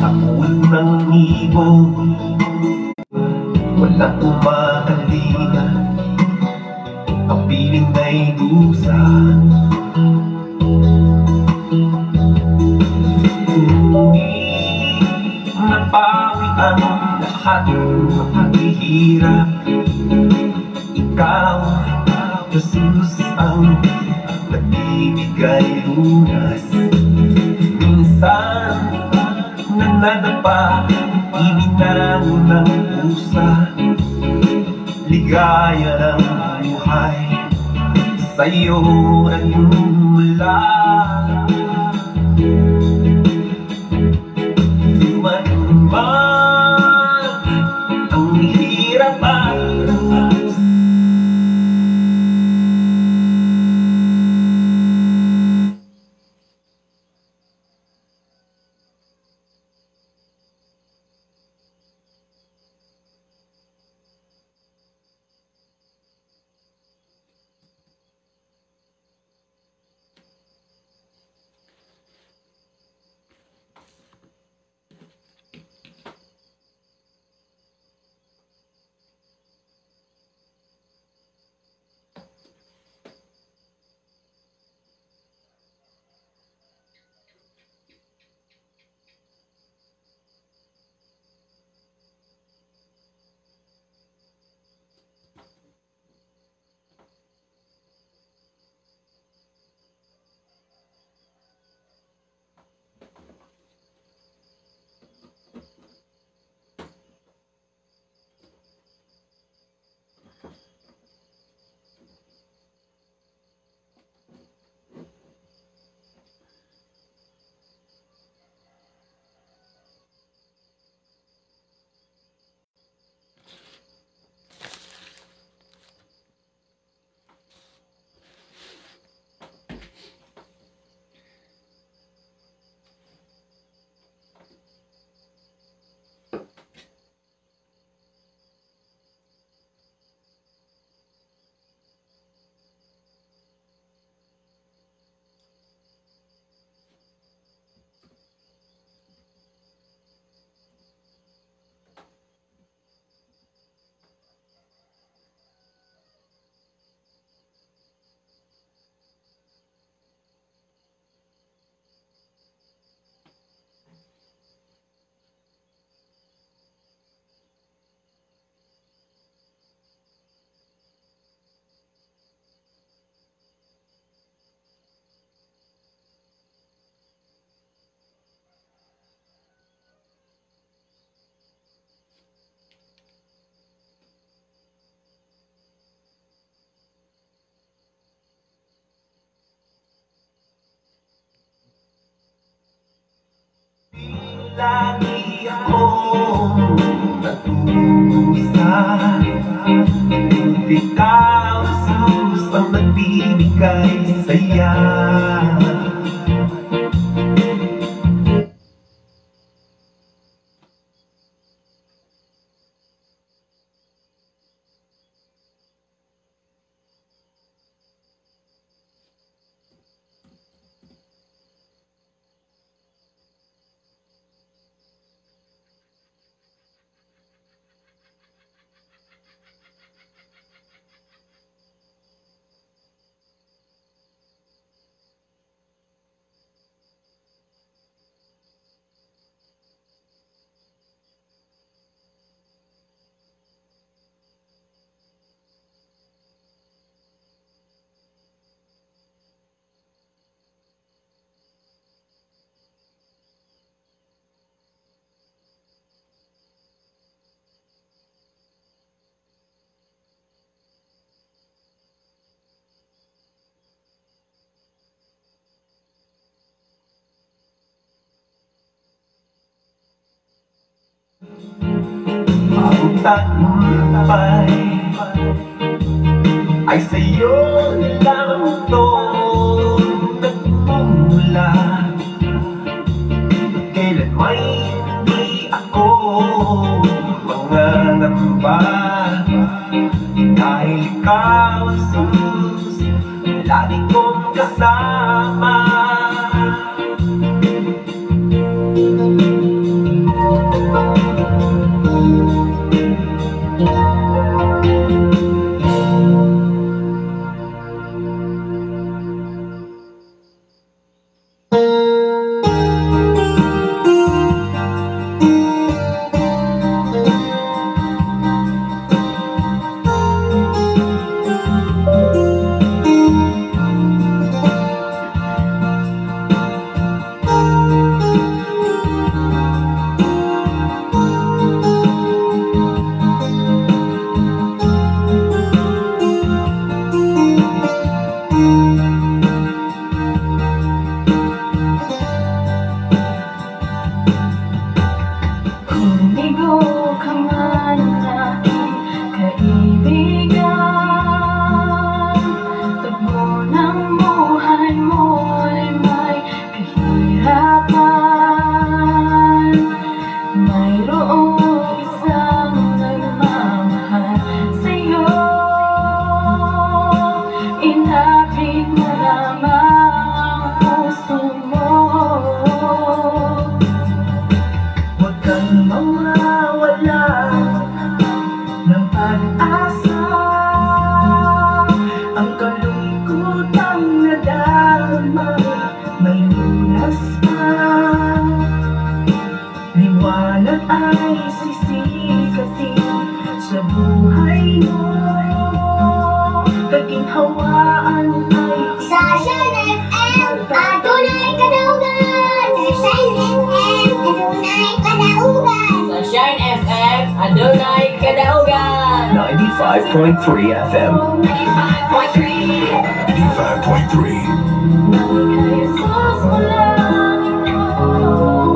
Sa uod ng ibon, walang kumakalinga, ang piling ay dusa. Ngunit napawi ang lahat ng paghihirap. Ikaw, Jesus, ang nagbibigay lunas. Minsan nananapa, ininang ng pusa. Ligaya ng buhay, sa'yo nagmula. Duman man ang hirap at dusa, lagi akong natutusa. Ikaw, Jesus, ang nagbibigay saya. Ang tagumpay ay sa'yo lamang ito nagmula. Kailan may hindi ako mangangamba, dahil ikaw, Jesus, lagi kong kasama. 95.3 FM. 95.3. Jesus ko lang ikaw maharap.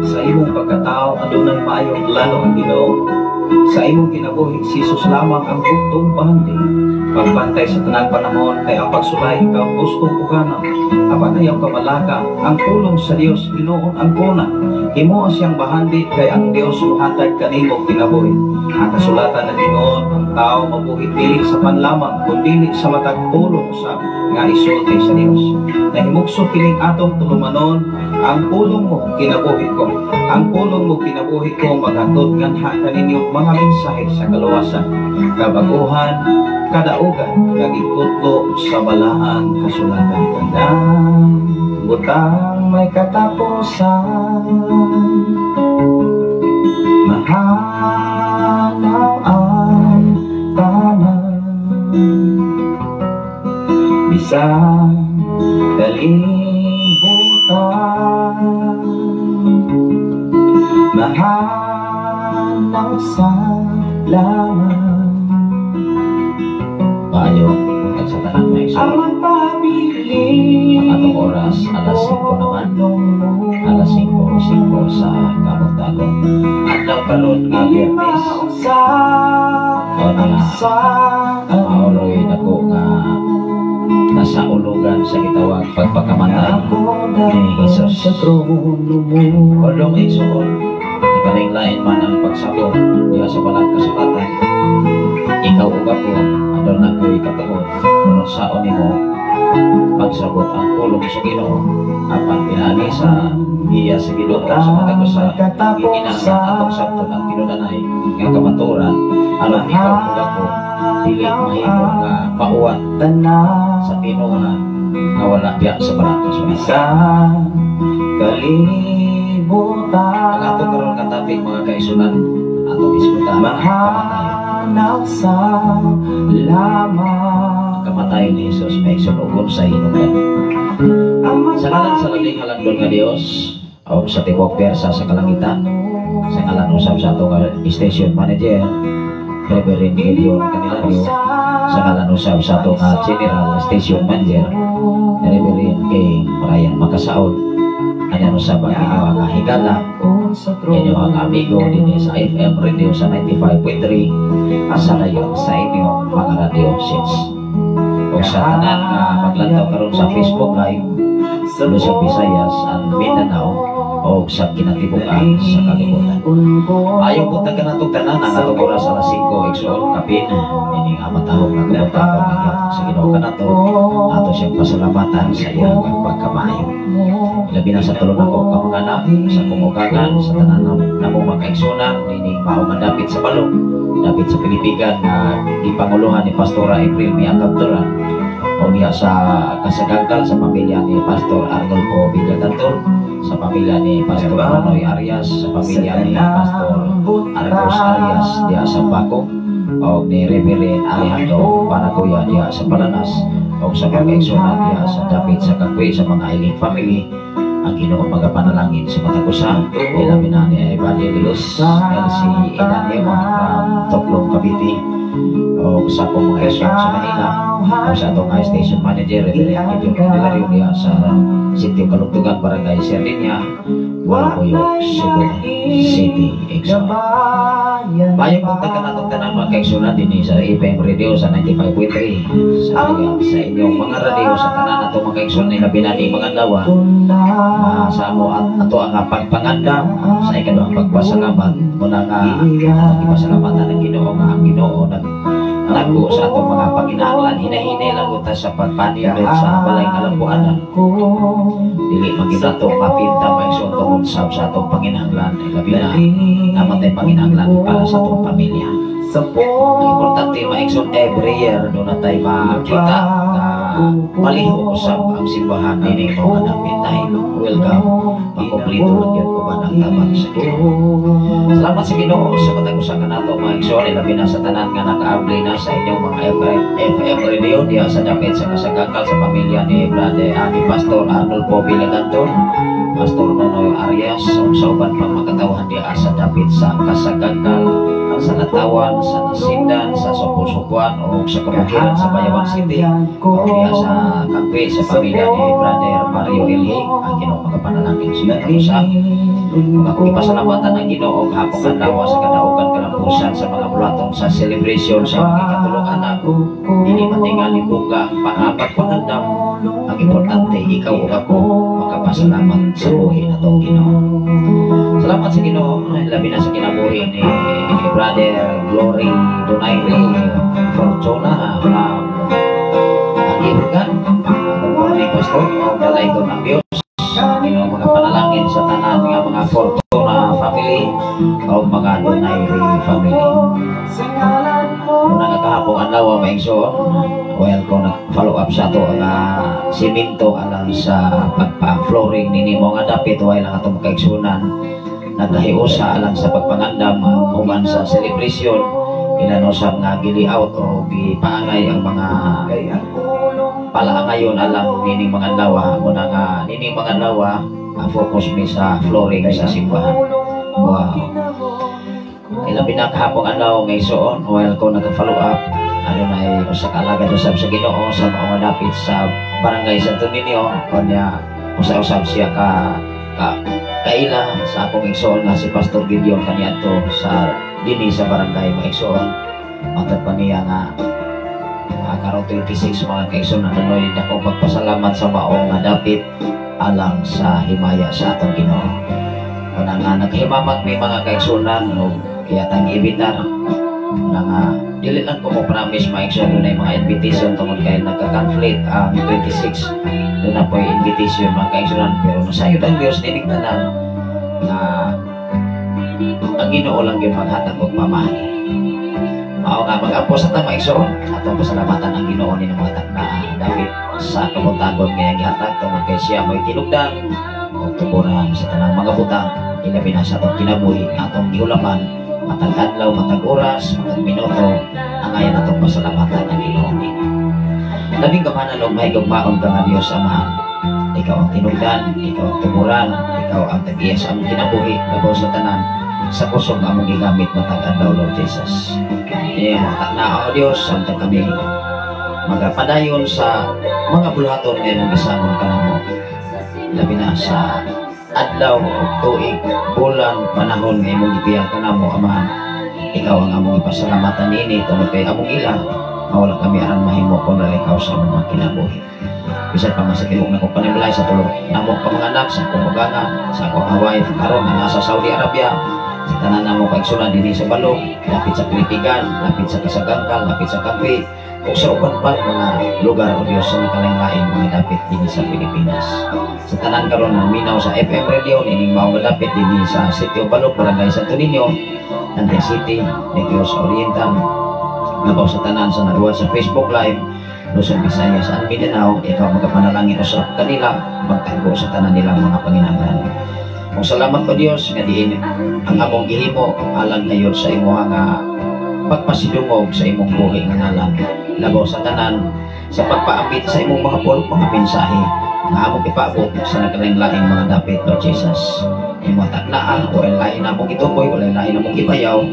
Sa imong pagkatao, adunay maayong plano ang Ginoo. Sa imong kinabuhi, si Jesus lamang ang buktong bahandi. Pagbantay sa tanang panahon kay ang pagsulay ikaw gustong puganaw. Apan ayaw ka malaka, ang pulong sa Dios hinuon ang kuna. Himoa siyang bahandi kay ang Dios muhatag kanimo kinabuhi. Ang kasulatan nag-ingon, ang tao mabuhi dili sa pan lamang kundi sa matag pulong sa nga isulti sa Dios. Nahimugso kining atong tulumanon, "Ang pulong mo kinabuhi ko. Ang pulong mo kinabuhi ko," maghatod nganha kaninyo mga mensahe sa kaluwasan, kabaguhan, kadaugan, kag ikutlo sa balaan kasulatan. Tanang butang may katapusan, mahanaw ang tanan, bisan kalibutan, mahanaw sa laman. Maayo buntag sa tanan, mga Ang igsoon. magpabilin Ang atong oras, alas 5 naman. Alas 5:05 sa kabuntagon. Adlaw karon nga Biyernes. O na maoroy dako nga nasa ulugan sa gitawag pagpakamatay ni Jesus. Sa trono mo. Kondong igsoon, nagkalain-lain man ang pagsabot diha sa balang kasulatan. Ikaw ug ako, aduna ko'y katuon kung unsaon nimo pagsabot ang pulong sa Ginoo, apan pinaagi sa giya sa Ginoo sa matag usa gikinahanglan atong sabton ang tinud-anay nga kamatuoran aron ikaw ug ako dili mahimo nga mauwat Tanan sa tinuohan nga wala diha sa balang kasulatan. Bisan kalibutan. Ang atong karon nga topic, mga kaigsunan, atong diskutahan ang kamatayon. Mahanaw sa lamang. Ang kamatayon ni Jesus, mga igsoon, ug sa hinungdan. Sa ngalan sa labing halangdon nga Dios o sa tibuok pwersa sa kalangitan, sa ngalan usab sa atong station manager, Reverend Gideon Candelario, sa ngalan usab sa atong general station manager, Reverend King Brian Makasaon, anyan usab ang inyong nga higala, inyong nga amigo dinhi sa FM Radio sa 95.3 sa dayon sa inyong mga radio sets. O sa tanan nga maglantaw karon sa Facebook Live, Luzon, Visayas and Mindanao o sa kinatibuk-an sa kalibutan. Ayong buntag kanatong tanan. Ang atong oras, alas 5, igsoon, kapin ining amatahong nga kabuntagon nga gihatag sa Ginoo kanato, ato siyang pasalamatan sa iyang pagkamaayo. Ilabi na sa tulo nako ka mga anak, sa akong ugangan, sa tanan namong mga kaigsunan nining mao nga dapit sa balong, dapit sa Pilipigan nga gipanguluhan ni Pastora April Mia Capturan o niya sa Kasagangkal, sa pamilya ni Pastor Arnolfo Villacantor, sa pamilya ni Pastor Nonoy Arias, sa pamilya ni Pastor Argos Arias diha sa Bako o ni Reverend Alejandro Panaguya diha sa Palanas o sa mga kaigsunan diha sa dapit sa Kagwe, sa mga Iling family. Ang Ginoo magapanalangin sa matag usa, ilabi na ni Evangelist LC Idaniemo from Toklong, Cavite o sa akong mga igsoon sa Manila o sa atong station manager, Reverend Gideon Candelario, diha sa Sitio Kalugtugan, Barangay Sardinia, Walabuyok, Cebu City, igsoon. Mayong buntag kanatong tanan, mga kaigsunan, dinhi sa FM Radio sa 95.3 sa dayag sa inyong mga radio, sa tanan atong mga kaigsunan, labi na ni mga adlaw sa amo at ato ang pagpangandam sa ikaduhang pagpasalamat muna nga atong gipasalamatan ang Ginoo nga ang Ginoo nag nagbuo sa atong mga panginahanglan. Hinahinay lang ta sa pagpanindot sa balay nga lambuanan. Dili man gyud ato mapinta, mga igsoon, tungod sa atong panginahanglan, labi na namatay panginahanglan para sa atong pamilya. Ang importante, mga igsoon, every year duna tay makita nga Palihog usab ang simbahan nining mga dapit tay. Welcome. Makompleto lang gyud uban ang tabang sa Ginoo. Salamat sa Ginoo sa matag usa kanato, mga igsoon, labi na sa tanan nga nakaabli na sa inyong mga FM radio diha sa dapit sa Kasagangkal, sa pamilya ni Brother ni Pastor Arnolfo Villaganton, Pastor Nonoy Arias, ug sa uban pang makatawhan diha sa dapit sa Kasagangkal, sa Lantawan, sa Nasindan, sa Supol-Supuan o sa kabukiran sa Bayawan City o diha sa Kampi, sa pamilya ni Brother Mario Ilhing. Ang Ginoo magapanalangin sa matag usa. Mga ipasalamatan ang Ginoo hapong adlaw sa kadaugan kalampusan sa mga bulaton sa celebration sa mga ikatulong anak. Dili matingali buga ang pangapat pangandam. Ang importante, ikaw ug ako makapasalamat sa buhi natong Ginoo. Salamat sa Ginoo, labi na sa kinabuhi ni Brother Glory Donaire Fortuna from Aguirregan. Good morning, Pastor. Dalay ko ng Diyos. Ginoo mga panalangin sa tanan nga mga Fortuna family o mga Donaire family. Una nga kahapong adlaw, mga igsoon, well, kung nag-follow up sa ato ang simento alang sa pagpa-flooring nini mo nga dapit while ang atong kaigsunan nagkahiusa alang sa pagpangandam human sa celebration, ilan usab nga gili-out o gipaangay ang mga palaangayon alang nining mga adlaw. Muna nga nining mga adlaw, focus mi sa flooring sa simbahan. Wow. Ilabi na kahapong adlaw, mga igsoon, while ko nag-follow up, ano na ay usa ka alagad usab sa Ginoo sa mga dapit sa Barangay Santo Niño. Kanya usa-usab siya ka kaila sa akong igsoon nga si Pastor Gideon kaniadto sa dinhi sa barangay, mga igsoon. Matod pa niya nga karon 26, mga kaigsoon, na dako pagpasalamat sa maong nga dapit alang sa himaya sa atong Ginoo. Una nga naghimamat may mga kaigsunan o kaya tang ibitar na nga dili lang ko mo promise, mga igsoon, dunay mga invitation tungod kay nagka-conflict ang 26, doon na po yung invitation, mga kaigsunan, pero nasayod ang Diyos nining tanan na ang Ginoo lang gyud maghatag og pamaagi. Mao nga mag-ampo sa ta, mga igsoon, atong pasalamatan ang Ginoo ni mga takna dapit sa kabuntagon nga gihatag tungod kay siya mo'y tinugdan ug tuburan sa tanang mga butang, ilabi na sa atong kinabuhi nga atong gihulaman matag adlaw, matag oras, matag minuto. Angayan atong pasalamatan ang Ginoo nini. Labing gamanan og mahigugmaon ka nga Dios Amahan. Ikaw ang tinugdan, ikaw ang tuburan, ikaw ang tag-iya sa among kinabuhi, labaw sa tanan sa kusog nga among gigamit matag adlaw, Lord Jesus. Eh, mga takna, o Dios, samtang kami magapadayon sa mga buluhaton nga imong gisangon kanamo. Labi na sa adlaw, tuig, bulan, panahon nga imong gibiyang kanamo, Amahan. Ikaw ang among ipasalamatan nini tungod kay among ila nga wala kami aran mahimo kung wala ikaw sa among mga kinabuhi. Bisan pa man sa tibuok nakong panimalay, sa tulo namo ka mga anak, sa akong ugangan, sa akong wife karon nga nasa Saudi Arabia, sa tanan namo kaigsunan dinhi sa Balog, lapit sa Pilipigan, lapit sa Kasagangkal, lapit sa Kampi, ug sa uban pang mga lugar, o Diyos, sa nakalain-laing mga dapit dinhi sa Pilipinas. Sa tanan karon nga minaw sa FM radio nining maong dapit dinhi sa City of Balog, Barangay Santo Niño, Tanay City, Negros Oriental, labaw sa tanan sa naruwa sa Facebook Live, Luzon, Visayas, and Mindanao, ikaw magapanalangin usab kanila, magtagbo sa tanan nilang mga panginahanglan. Kung salamat ko Dios nga diin ang among gihimo alang ngayon sa imuha nga pagpasidungog sa imong buhi nga ngalan. Labaw sa tanan sa pagpaambit sa imong mga pulong, mga mensahe nga among ipaabot sa nagkalain-laing mga dapit, Lord Jesus. Imong taknaa, walay lain namong itukoy, walay lain namong ibayaw,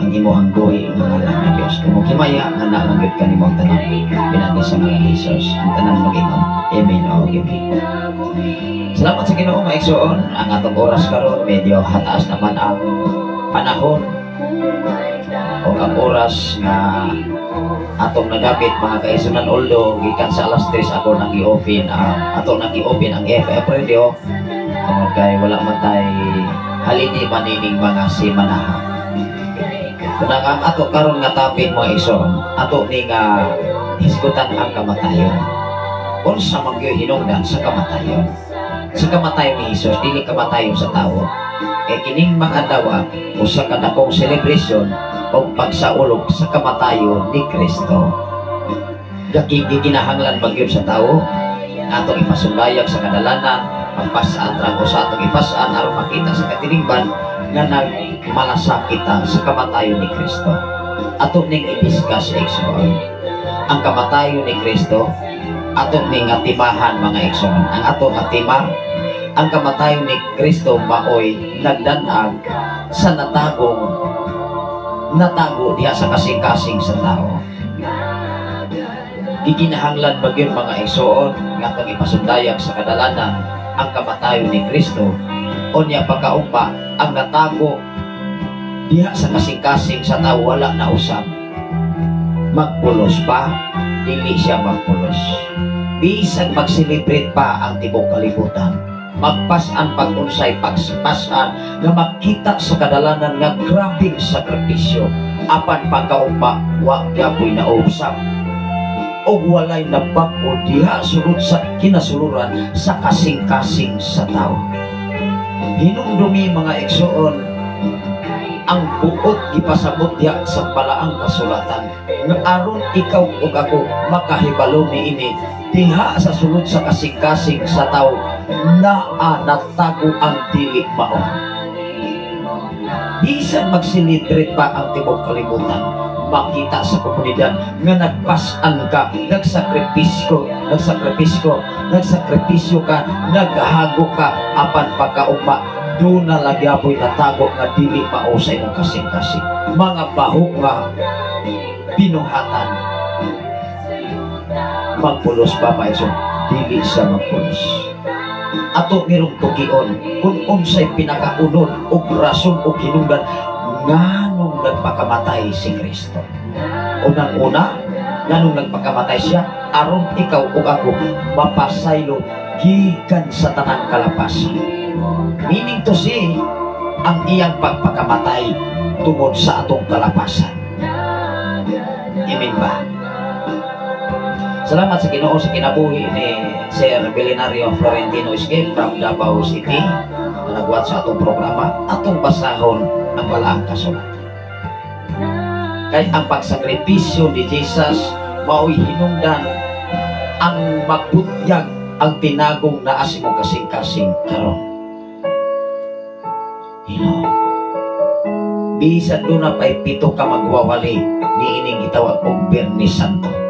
ang imuhang buhi nga ngalan ng Diyos. Kung himaya, nga na lang gyud kanimo ang tanan. Pinaagi sa ngalan ni Jesus, ang tanan mag-ingon. Amen o amen. Salamat sa Ginoo, mga igsoon. Ang atong oras karon medyo hataas naman ang panahon o ang oras nga atong nagamit, mga kaigsunan, although gikan sa alas 3 ako nang gi-open ang ato nang gi-open ang FM radio tungod kay wala man tay halini manining mga simanaha. Kuna ang ato karon nga topic, mga igsoon, ato ni nga hisgutan ang kamatayon. Unsa man gyud hinungdan sa kamatayon? Sa kamatayon ni Jesus, dili kamatayon sa tawo. Kay kining mga adlaw usa ka dakong celebration o pagsaulog sa kamatayon ni Kristo. Gikinahanglan ba gyud sa tao atong ipasundayag sa kadalanan, magpas-an ra ko sa atong ipas-an aron makita sa katilingban nga nagmalasakit kita sa kamatayon ni Kristo. Ato ning i-discuss, igsoon. Ang kamatayon ni Kristo, ato ning nga timahan, mga igsoon. Ang ato nga tema, ang kamatayon ni Kristo maoy nagdanag sa natagong natago diha sa kasing-kasing sa tao. Gikinahanglan ba gyud, mga igsoon, nga atong ipasundayag sa kadalanan ang kamatayon ni Kristo, unya pagkaugma ang natago diha sa kasing-kasing sa tao wala na usab? Magpulos ba? Dili siya magpulos. Bisan mag-celebrate pa ang tibok kalibutan, magpas-an pag-unsay pagpas-an nga makita sa kadalanan nga grabing sakripisyo, apan pagkaugma wa gyapoy nausab og walay nabag-o diha sulod sa kinasuluran sa kasing-kasing sa tao. Hinumdumi, mga igsoon, ang buot gipasabot diha sa balaang kasulatan nga aron ikaw ug ako makahibalo niini, diha sa sulod sa kasing-kasing sa tao naa natago ang dili mao. Bisan mag-celebrate pa ang tibok kalibutan, makita sa komunidad nga nagpas-an ka, nagsakripisyo, nagsakripisyo, nagsakripisyo ka, naghago ka, apan pagkaugma, duna lagi apoy natago nga dili mao sa imong kasing-kasing. Mga baho nga binuhatan. Magpulos ba, maestro? Dili siya magpulos. Ato mirong tukion kung unsay pinakaunod og rason o hinungdan nganong nagpakamatay si Kristo. Unang-una, nganong nagpakamatay siya? Aron ikaw ug ako mapasaylo gikan sa tanang kalapasan. Meaning to say, ang iyang pagpakamatay tungod sa atong kalapasan. Amen ba? Salamat sa Ginoo sa kinabuhi ni Sir Belinario Florentino Escape from Davao City na nagwat sa atong programa. Atong basahon ang balaang kasulatan. Kay ang pagsakripisyo ni Jesus mao'y hinungdan ang magbutyag ang tinagong naa sa imong kasing-kasing karon. Hino. Bisan duna pa'y 7 ka magwawali niining gitawag og Biyernes Santo.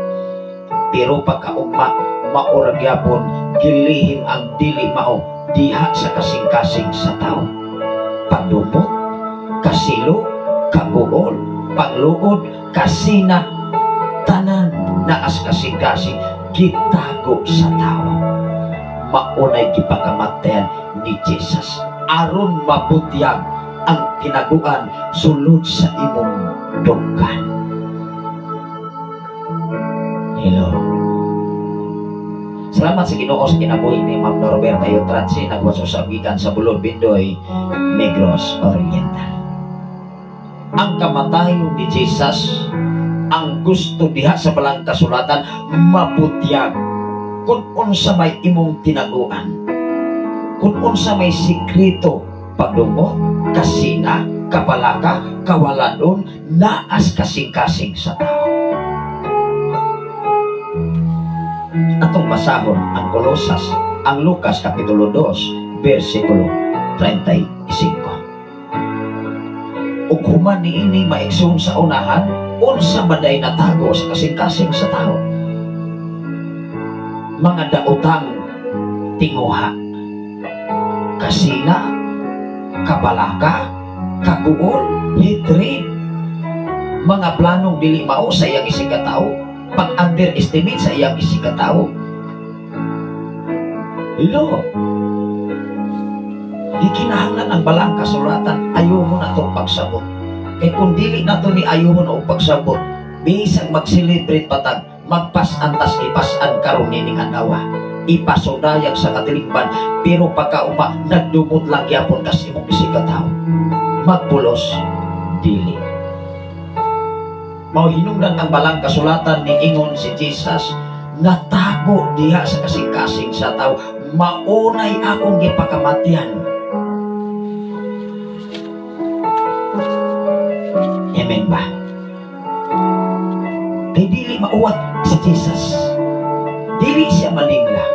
Pero pagkaugma, mao ra gyapon gilihim ang dili mao diha sa kasing-kasing sa tao. Pagdumot, kasilo, kaguol, pagluod, kasina, tanan naas kasing-kasing gitago sa tao. Maunay gipakamatayan ni Jesus aron mabutyag ang tinaguan sulod sa imong dughan. Hello. Salamat sa Ginoo sa kinabuhi ni Ma'am Norberta Yutratsi, nagwaso sa gikan sa Bulod, Bindoy, Negros Oriental. Ang kamatayon ni Jesus, ang gusto diha sa balang kasulatan mabutyag kung unsa may imong tinaguan, kung unsa may sikreto, pagdumot, kasina, kabalaka, kawaladon, naas kasing-kasing sa tao. Atong basahon ang Kolosas, ang Lucas Kapitulo 2, versikulo 35. Ug human niini, maigsoon, sa unahan, unsa man day natago sa kasing-kasing sa tao? Mga daotang tinguha, kasina, kabalaka, kaguol, hatred, mga planong dili mao sa iyang isig katao, pag-underestimate sa iyang isig katao. Hello? Gikinahanglan ang balang kasulatan, ayuhon na itong pagsabot. Kay kung dili na ito ni ayuhon o pagsabot, bisag mag-celebrate patag, magpas-antas ipas-an karon nining adlaw, ipasudayag sa katilingban, pero pagkauma, nagdumot lang gyapon kas imong isig katao. Magpulos, dili. Mao hinungdan ang balang kasulatan ni ingon si Jesus, natago diha sa kasing-kasing sa tao, maunay akong gipakamatian. Amen ba? Kay dili mauwat Si Jesus, dili siya malingla.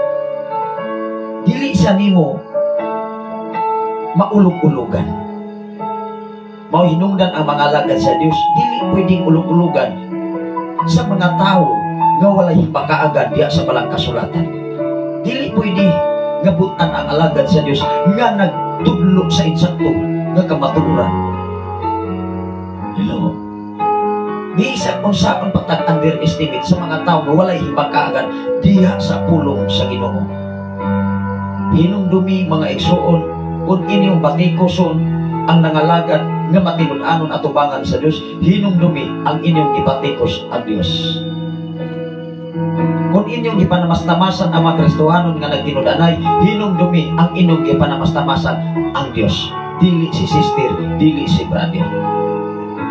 Dili siya nimo maulog-ulugan. Mao hinungdan ang mga alagad sa Dios dili pwedeng ulog-ulugan sa mga tao nga walay himakaagan diha sa Balang Kasulatan. Dili pwede nga butan ang alagad sa Dios nga nagtudlo sa insakto nga kamatuoran. Hello. Bisan unsaon pa tag underestimate sa mga tao nga walay himakaagan diha sa pulong sa Ginoo. Hinumdumi, mga igsuon, kung inyong batikoson ang nangalagad nga matinud-anon atubangan sa Dios, hinumdumi ang inyong gibatikos ang Dios. Kung inyong gipanamastamasan ang mga Kristohanon nga nagtinud-anay, hinumdumi ang inyong gipanamastamasan ang Dios. Dili si sister, dili si brother.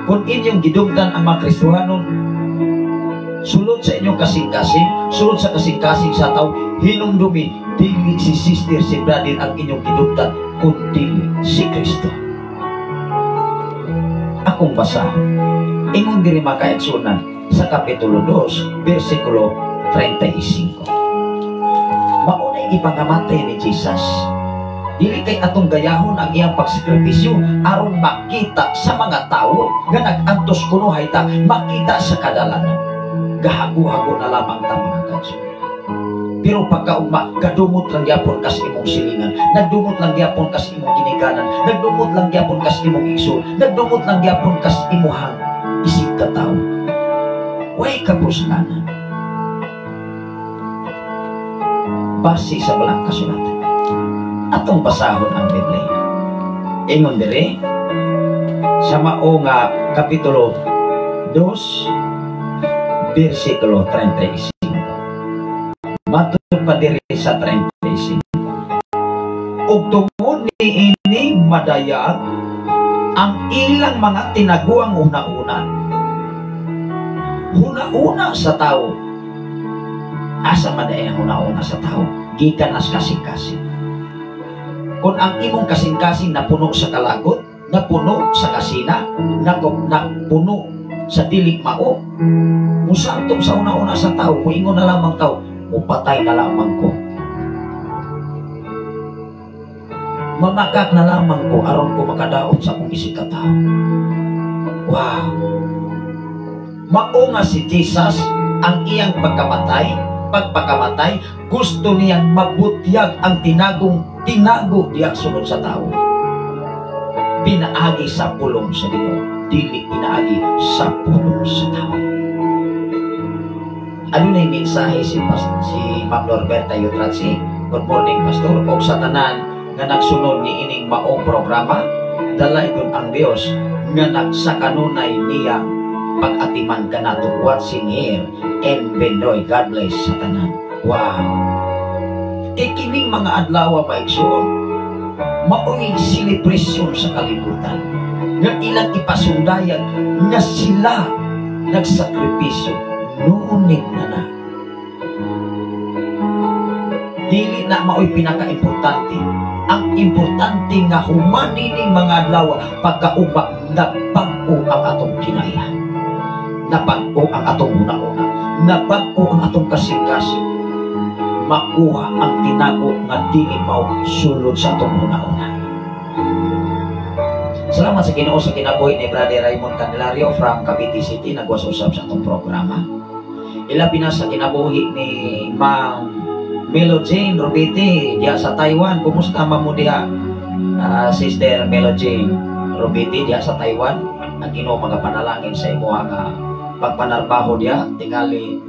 Kung inyong gidugtan ang mga Kristohanon, sulod sa inyong kasing-kasing, sulod sa kasing-kasing sa tao, hinumdumi, dili si sister, si brother ang inyong gidugtan, kun dili si Kristo. Akong basa, ingon diri, mga kaigsunan, sa Kapitulo 2, versikulo 35. Maunay ipangamatay ni Jesus. Dili kay atong gayahon ang iyang pagsakripisyo aron makita sa mga tao nga nag-antos kunuhay ta, makita sa kadalanan. Gahago-hago na lamang ta, mga kaigsoon. Pero pagkaugma, kadumot lang gyapon kas imong silingan, nagdumot lang gyapon kas imong ginikanan, nagdumot lang gyapon kas imong igsoon, nagdumot lang gyapon kas imuhang isig ka tao. Way kapuslanan. Base sa Balang Kasulatan. Atong basahon ang Biblia. Ingon dire sa mao nga Kapitulo 2 versikulo 35. Matud pa diri sa 35. Ug tungod niini madayag ang ilang mga tinaguang huna-huna. Huna-huna sa tao. Asa man ang huna-huna sa tao? Gikan as kasing-kasing. Kung ang imong kasing-kasing napuno sa kalagot, napuno sa kasina, napuno sa dili mao, musantop sa una-una sa tao, muingon na lamang tao, mupatay na lamang ko. Mamakak na lamang ko aron ko makadaot sa akong isig ka tao. Wow! Mao nga si Jesus ang iyang pagkamatay, pagpakamatay, gusto niyang mabutyag ang tinagong tinago diha sulod sa tao. Pinaagi sa pulong sa Ginoo, dili pinaagi sa pulong sa tao. Ano na yung mensahe si Ma'am Norberta Yutratsi? Good morning, Pastor. Og sa tanan nga nagsunod ni ining maong programa, dalaygon ang Dios nga nagsakanunay niya pag-atiman kanato watching here in Bendoy. God bless sa tanan. Wow! Kay kining mga adlaw, maigsoon, mao'y selebrasyon sa kalibutan nga ilang ipasundayan nga sila nagsakripisyo. Ngunit na na. Dili na mao'y pinaka-importante. Ang importante nga human nining mga adlaw, pagkaugma, nabag-o ang atong kinaya. Nabag-o ang atong huna-huna. Nabag-o ang atong kasing-kasing. Makuha ang tinago nga dili mao sulod sa atong huna-huna. Salamat sa Ginoo sa kinabuhi ni Brother Raymond Candelario from Cavite City, nagwas usab sa atong programa. Ilabi na sa kinabuhi ni Ma'am Melo Jane Robiti diha sa Taiwan. Kumusta man mo diha, Sister Melo Jane Robiti diha sa Taiwan? Ang Ginoo magapanalangin sa imuha nga pagpanarbaho diha, tingali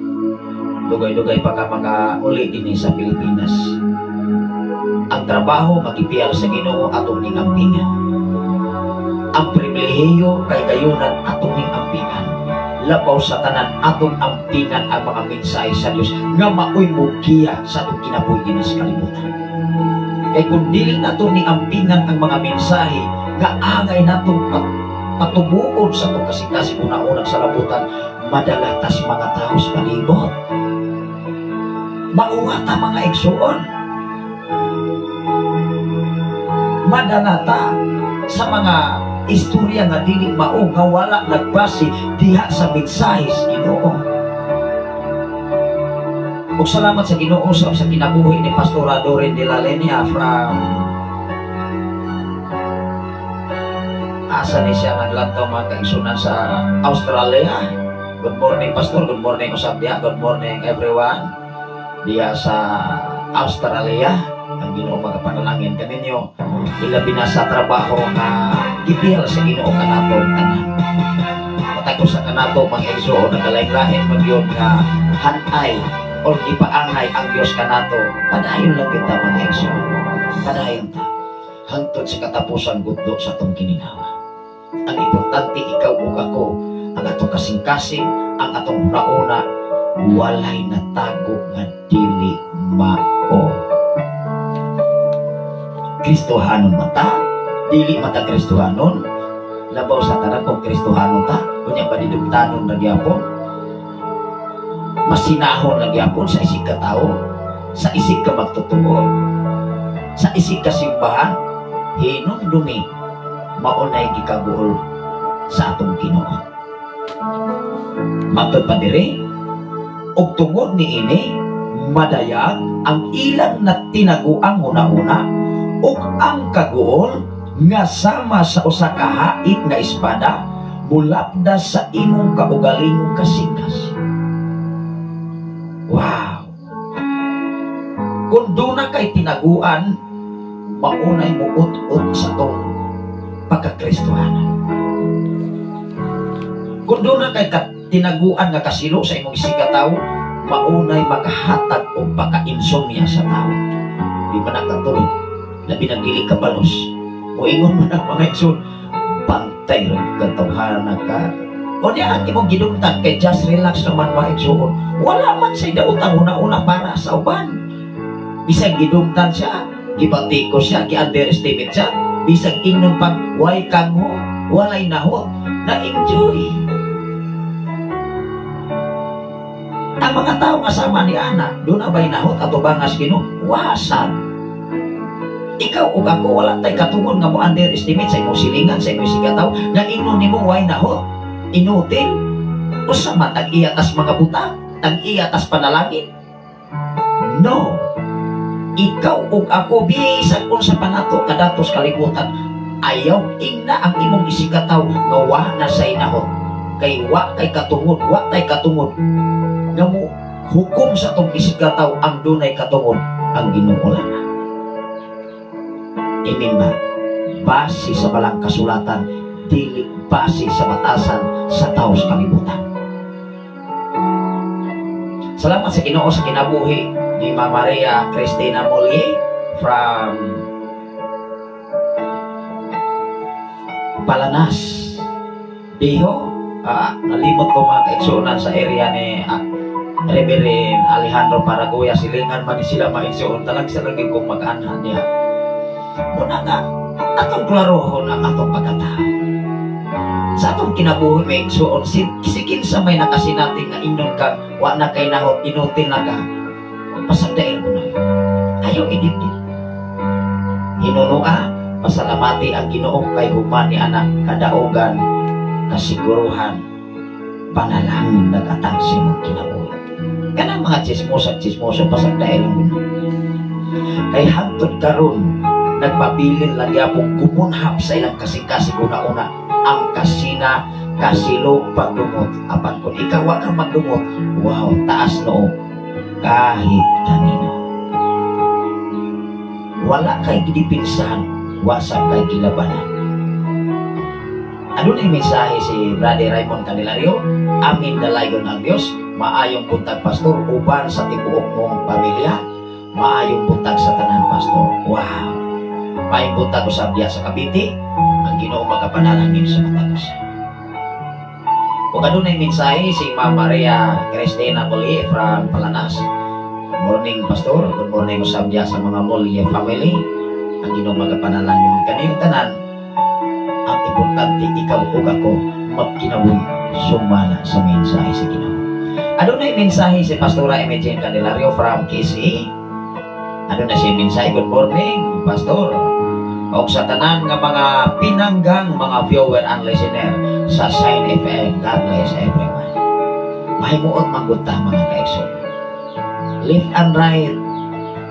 dugay-dugay pa ka makauli dinhi sa Pilipinas. Ang trabaho magipiyal sa Ginoo, atong ning ampingan. Ang pribilehiyo kay gayunan, atong ning ampingan. Labaw sa tanan, atong ampingan ang mga mensahe sa Dios nga maoy mugiya sa atong kinabuhi dinhi sa kalibutan. Kay kung dili nato ni ampingan ang mga mensahe nga angay natong patubuon sa atong kasing-kasing una-unang sa labutan, madala tas mga tao sa palibot. Mauwa ta, mga igsuon. Madala ta sa mga istorya nga dili mao nga wala nagbase diha sa mensahe sa Ginoo. Ug salamat sa Ginoo sa kinabuhi ni Pastora Doreen de la Lenia from asa ni siya naglantaw, mga kaigsunan, sa Australia. Good morning, Pastor. Good morning usab diha. Good morning, everyone diha sa Australia. Ang Ginoo magapanalangin kaninyo, ilabi na sa trabaho nga gibihal sa Ginoo kanato tanan. Matag sa kanato, mga igsoon, nagkalain-lain man gyud nga hanay or gipaangay ang Dios kanato. Padayon lang kita, mga igsoon. Padayon ta hangtod sa katapusan gudlo sa atong kiningawa. Ang importante, ikaw ug ako, ang atong kasing-kasing, ang atong hunauna, walay natago nga dili mao. Kristohanon man ta, dili man ta Kristohanon, labaw sa tanan kung Kristohanon ta, unya padidugtanon na gyapon, masinahon na gyapon sa isig ka tao, sa isig ka magtotoo, sa isig ka simbahan, hinumdumi maunay gikaguol sa atong Ginoo. Matod pa diri, ug tungod niini madayag ang ilang natinaguang una-una ug ang kaguol nga sama sa usa ka hait nga espada mulapda sa imong kaugalingong kasingkas. Wow! Kung duna kay tinaguan, maunay muut-ut sa tong pagkakristohanan. Kung duna kay tinaguan nga kasilo sa imong isig ka tao, maunay makahatag og paka-insomnia sa tao. Di man nakatulog, labi nang dili ka balos. Moingon man ang mga igsoon, bantay ra katawhana ka. O niya ang imong gidumtan kay just relax naman, mga igsoon. Wala man say daotang una-una para sa uban. Bisag gidumtan siya, gibatiko siya, gi-underestimate siya, bisag ingnon pang way kangho, walay nahot, na-enjoy. Ang mga tao nga sama ni Ana, doon abay nahot ato bangas Ginoo, wasan. Ikaw ug ako wala tay katungod nga mo underestimate sa imong silingan, sa imong sigataw, nga ingnon nimo way nahot, inutil. Usa man tag-iya tas mga butang, tag-iya tas panalangin. No. Ikaw ug ako bisan unsa pa nato kadatos kalibutan, ayaw ingna ang imong isigataw nga wa na say nahot. Kay wa kay katungod, wa tay katungod nga mo hukom sa atong isigataw. Ang dunay katungod ang Ginoo lang. Amen ba? Base sa balang kasulatan, dili base sa batasan sa tao sa kalibutan. Salamat sa Ginoo sa kinabuhi ni Ma'am Maria Cristina Molye from Palanas, Biho. Nalimot ko, mga kaigsuonan, sa area ni Reverend Alejandro Paragoya. Silingan man ni sila, mga igsuon, talag sa lagi kong mag-anhan niya. Muna nga atong klarohon ang atong pagkatao sa atong kinabuhi, mga igsuon. Si kinsa may nakasinati nga ingon ka wa na kay nahot, inutil na ka, pasagdain mo na. Ayaw idibdib. Hinunua, pasalamati ang Ginoo kay human ni anak kadaugan, kasiguruhan, panalangin nagatang sa imong kinabuhi. Kanang mga chismosa, chismoso, pasagdain lang mo. Kay hangtod karon nagpabilin lang gyapon gumunhap sa ilang kasing-kasing una-una ang kasina kasilo pagdumot. Apan kung ikaw wa ka magdumot, wow, taas noo kahit kanino. Wala kay gidipinsahan, wa sa kay gilabanan. Ano na yung mensahe si Brother Raymond Candelario? Amin dalayon ang Diyos. Maayong buntag, Pastor, uban sa tibuok mong pamilya. Maayong buntag sa tanan, Pastor. Wow. Maayong buntag usab diya sa Cavite. Ang Ginoo magapanalangin sa matag usa. Ug adunay mensahe si Ma'am Maria Cristina Molye from Palanas. Good morning, Pastor. Good morning usab diya sa mga Molye family. Ang Ginoo magapanalangin kaniyong tanan. Ang importante, ikaw ug ako magkinabuhi sumala sa mensahe sa Ginoo. Adunay mensahe si Pastora Imogen Candelario from KC. Aduna siya mensahe. Good morning, Pastor. Og sa tanan nga mga pinanggang mga viewer and listener sa Shine FM, God bless everyone. Mahimuot manggod ta, mga kaigsoon. Left and right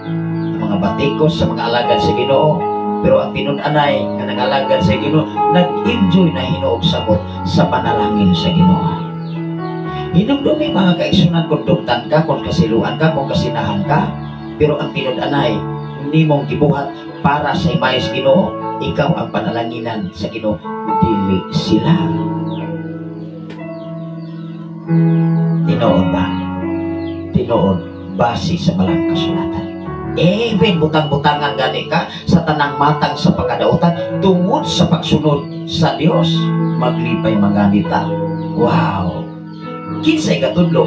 ang mga batikos sa mga alagad sa Ginoo, pero ang tinud-anay nga nangalagad sa Ginoo, nag-enjoy na hinuog sabot sa panalangin sa Ginoo. Hinumdumi, mga kaigsunan, kung dugtan ka, kung kasiluan ka, kung kasinahan ka, pero ang tinud-anay nimong gibuhat para sa imahe sa Ginoo, ikaw ang panalanginan sa Ginoo, dili sila. Tinuod ba? Tinuod base sa Balang Kasulatan. Even butang-butangan gani ka sa tanang matang sa pagkadautan, tungod sa pagsunod sa Dios, maglipay manganita. Wow! Kinsay katudlo?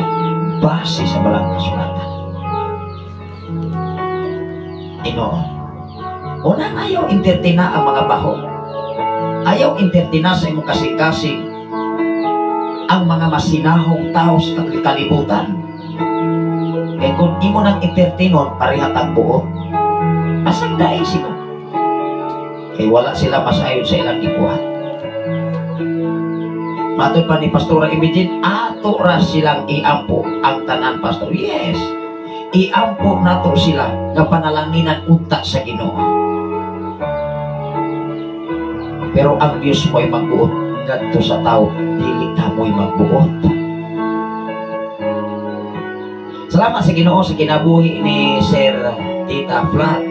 Base sa Balang Kasulatan. Tinuod. Unang ayaw entertain ang mga baho. Ayaw entertain sa imong kasing-kasing ang mga masinahong tao sa kalibutan. Kaya kung imo nang entertainon, pareha tag buot. Basag dai sila. Kay wala sila masayon sa ilang gibuhat. Matod pa ni Pastora Imagine, ato ra silang iampo ang tanan, pastor. Yes. Iampo nato sila nga panalanginan unta sa Ginoo. Pero ang Dios mo'y magbuot ngadto sa tao, dili ta mo'y magbuot. Salamat sa Ginoo sa kinabuhi ni Sir Tita Flat.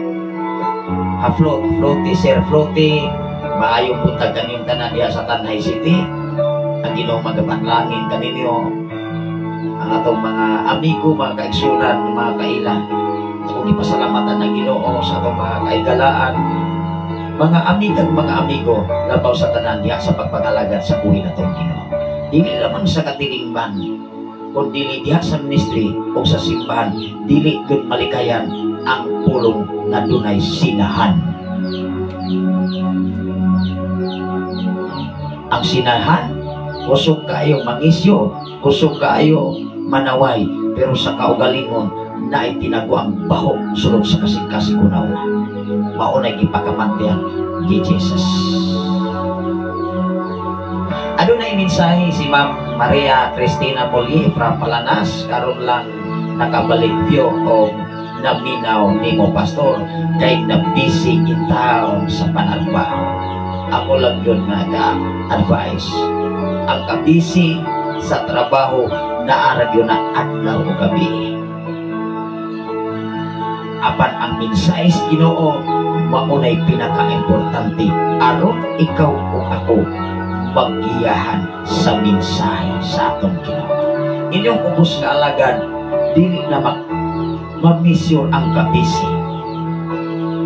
Float, Floaty, Sir Floaty. Maayong buntag kanyong tanan diha sa Tanay City. Ang Ginoo magapanlangin kaninyo, ang atong mga amigo, mga kaigsunan, mga kaila. Akong ipasalamatan ang Ginoo sa atong mga kaigalaan, mga amigag mga amigo, labaw sa tanan diha sa pagpangalagan sa buhi natong Ginoo. Dili lamang sa katilingban, kun dili diha sa ministry o sa simbahan, dili gud malikayan ang pulong nga dunay sinahan. Ang sinahan, kusog kaayo mangisyo, kusog kaayo manaway, pero sa kaugalingon naay tinago ang baho sulod sa kasing-kasing una-una. Maunay gipakamantian ni Jesus. Adunay mensahe si Ma'am Maria Cristina Moli from Palanas, karon lang nakabalik view o naminaw nimo, pastor, kay na busy in town sa panarbaho. Ako lang yun nga ka-advise. Ang kabisi sa trabaho, naarag yun na adlaw o gabi. Apan ang mensahe sa Ginoo maunay pinaka-importante aron ikaw o ako maggiyahan sa mensahe sa atong Ginoo. Inyong ubos nga alagad, dili na ma-measure ang kabisi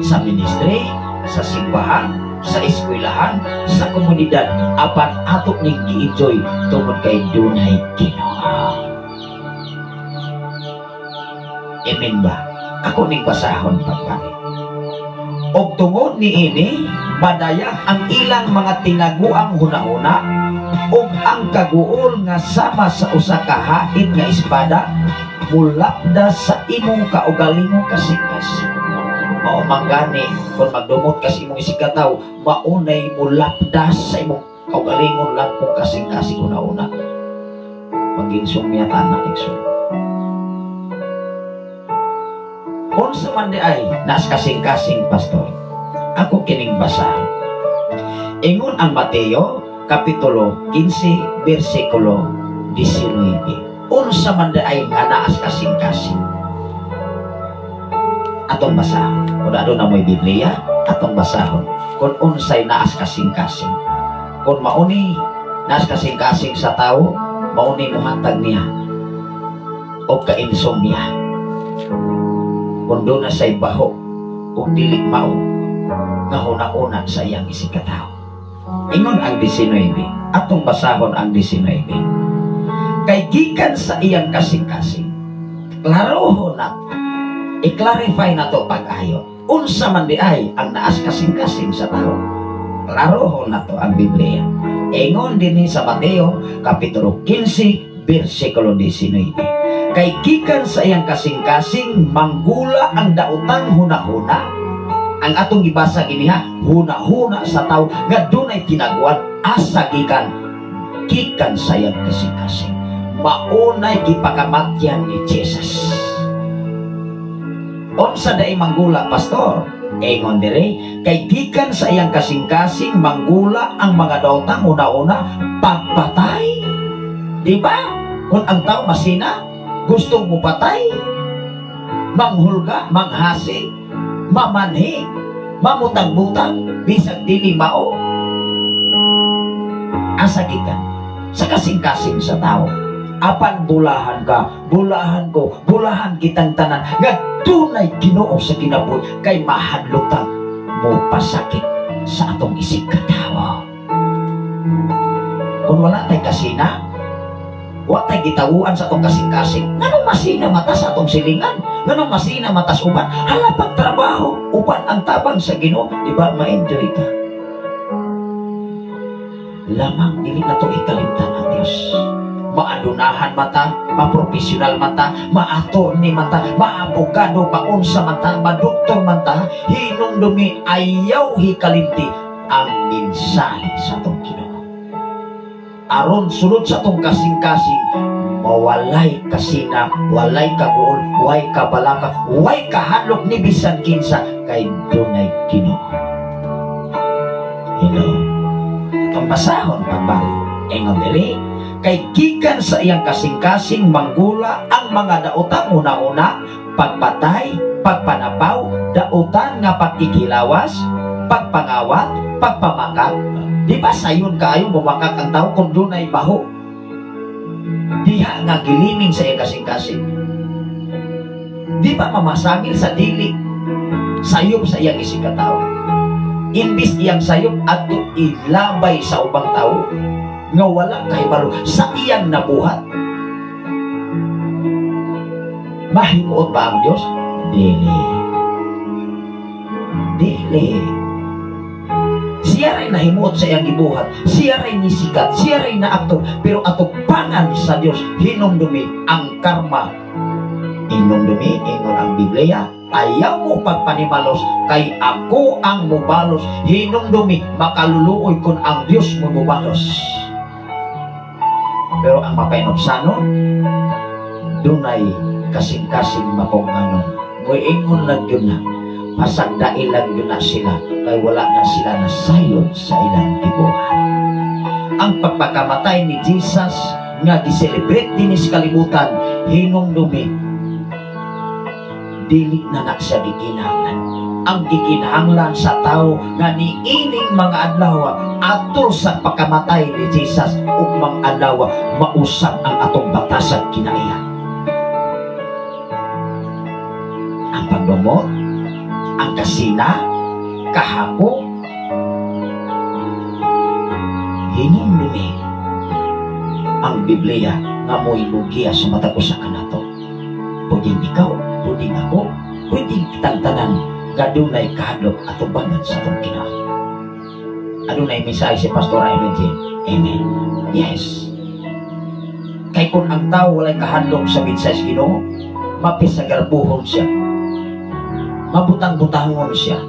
sa ministry, sa simbahan, sa eskwelahan, sa komunidad, apan ato ning gi-enjoy tungod kay dunay Ginoo. Amen ba? Ako ning basahon pagbalik. Og tungod niini, madayag ang ilang mga tinaguang hunahuna ug ang kaguol nga sama sa usa ka hait nga espada mulapda sa imong kaugalingong kasing-kasing. Mao man gani kung magdumot ka sa imong isigkatawo, maunay mulapda sa imong kaugalingon lang kung kasing-kasing una-una. Maginsong niya tanak igsoon. Unsa man di ay nas kasing-kasing, pastor? Ako kining basahan. Ingon ang Mateo kapitulo 15 bersikulo 19. Unsa man di ay nga naas kasing-kasing? Atong basahon. Kung aduna mo'y Biblia, atong basahon. Kung unsay naas kasing-kasing. Kung mauni naas kasing-kasing sa tawo, mauni mohatag niya o ka-insomnia. Kung doon na sa'y baho o dili mao nga huna-una sa iyang isigkatawo. Ingon ang 19, atong basahon ang 19. Kay gikan sa iyang kasing-kasing, klarohon na, i-clarify na to pag-ayo. Unsa man di ay ang naas kasing-kasing sa tao. Klarohon na to ang Biblia. Ingon dinhi sa Mateo kapitulo 15 bersikulo 19. Kay gikan sa iyang kasing-kasing manggula ang daotang hunahuna. Ang atong gibasa giniha, hunahuna sa tao nga dunay tinaguan asa gikan, gikan sa iyang kasing-kasing. Maunay gipakamatyan ni Jesus. Unsa dai manggula, pastor? Ingon dire, kay gikan sa iyang kasing-kasing manggula ang mga daotang, una-una, pagpatay. Di ba? Kung ang tao masina, gusto mo patay, manghulga, manghasi, mamanhi, mamutang-butang, bisag dili mao. Asa gikan? Sa kasing-kasing sa tao. Apan bulahan ka, bulahan ko, bulahan kitang tanan nga dunay Ginoo sa kinabuhi, kay mahadlok ta mo pasakit sa atong isig katawo. Kung wala tay kasina, wa tay gitawuan sa atong kasing-kasing, nganong masina mata sa atong silingan? Nganong masina matas uban? Hala, pagtrabaho, uban ang tabang sa Ginoo, di ba ma-enjoy ka? Lamang dili na to ikalimtan ang Dios. Maadunahan mata, maprofesional mata, ma-attorney mata, maabogado, maunsa mata, madoktor mata, hinumdumi, ayaw hikalimti ang mensahe sa atong Ginoo. Aron sulod sa atong kasing-kasing, mawalay kasina, walay kaguol, way kabalaka, way kahadlok ni bisan kinsa, kay dunay Ginoo. Hello. Atong basahon pagbalik. Ingon diri, kay gikan sa iyang kasing-kasing manggula ang mga daotang, una-una, pagpatay, pagpanapaw, dautan nga pagkikilawas, pagpangawat, pagpamakak. Di ba sayon kaayo mumakak ang tao kung dunay baho? Diha nga gilimin sa iyang kasing-kasing. Di ba mamasangil sa dili sayop sa iyang isig katao? Imbis iyang sayop adto ilabay sa ubang tao nga wala kahibalo sa iyang nabuhat. Mahimuot ba ang Dios? Dili. Dili. Siya ray nahimuot sa iyang gibuhat, siya ray nisikat, siya ray naaktor, pero atubangan sa Dios hinumdumi ang karma. Hinumdumi, ingon ang Biblia, ayaw mo pagpanimalos, kay ako ang mubalos. Hinumdumi, makaluluoy kung ang Dios mo mubalos. Pero ang mapainobsanon, dunay kasing-kasing mapunganon. Muingon lang yun na, pasagdail lang yun na sila, kay wala na sila nasayod sa ilang gibuhat. Ang pagpakamatay ni Jesus nga giselebrate din sa kalibutan, hinumdumi, dili na na siya gikinahanglan. Ang gikinahanglan sa tao nga niining mga adlaw atol sa pagkamatay ni Jesus ug mga adlaw mausab ang atong batasan kinaiya. Ang pagdumot, ang kasina, kahapok, hinumdumi ang Biblia nga mo'y mugiya sa matag usa kanato. Pwedeng ikaw, pwedeng ako, pwedeng kitang tanan nga dunay kahadlok atubangan sa atong Ginoo. Adunay mensahe si Pastor Raymond J. Amen. Yes. Kay kung ang tao walay kahadlok sa mensahe sa Ginoo, mapisagarbuhon siya, mabutang-butangon siya,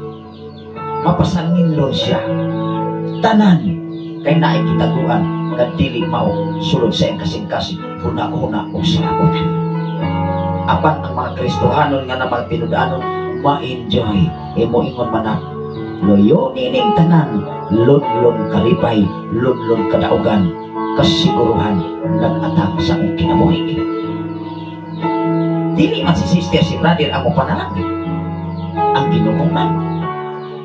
mapasanginlon siya. Tanan kay naay kitaguan nga dili mao sulod sa iyang kasing-kasing, huna-huna o salabutan. Apan ang mga Kristohanon nga namang tinud-anon ma-enjoy, imo ingon man na loyo nining tanan, lunlun kalipay, lunlun kadaugan, kasiguruhan nag-atang sa akong kinabuhi. Dili man si sister, si brother ang panalangin, ang Ginoo man.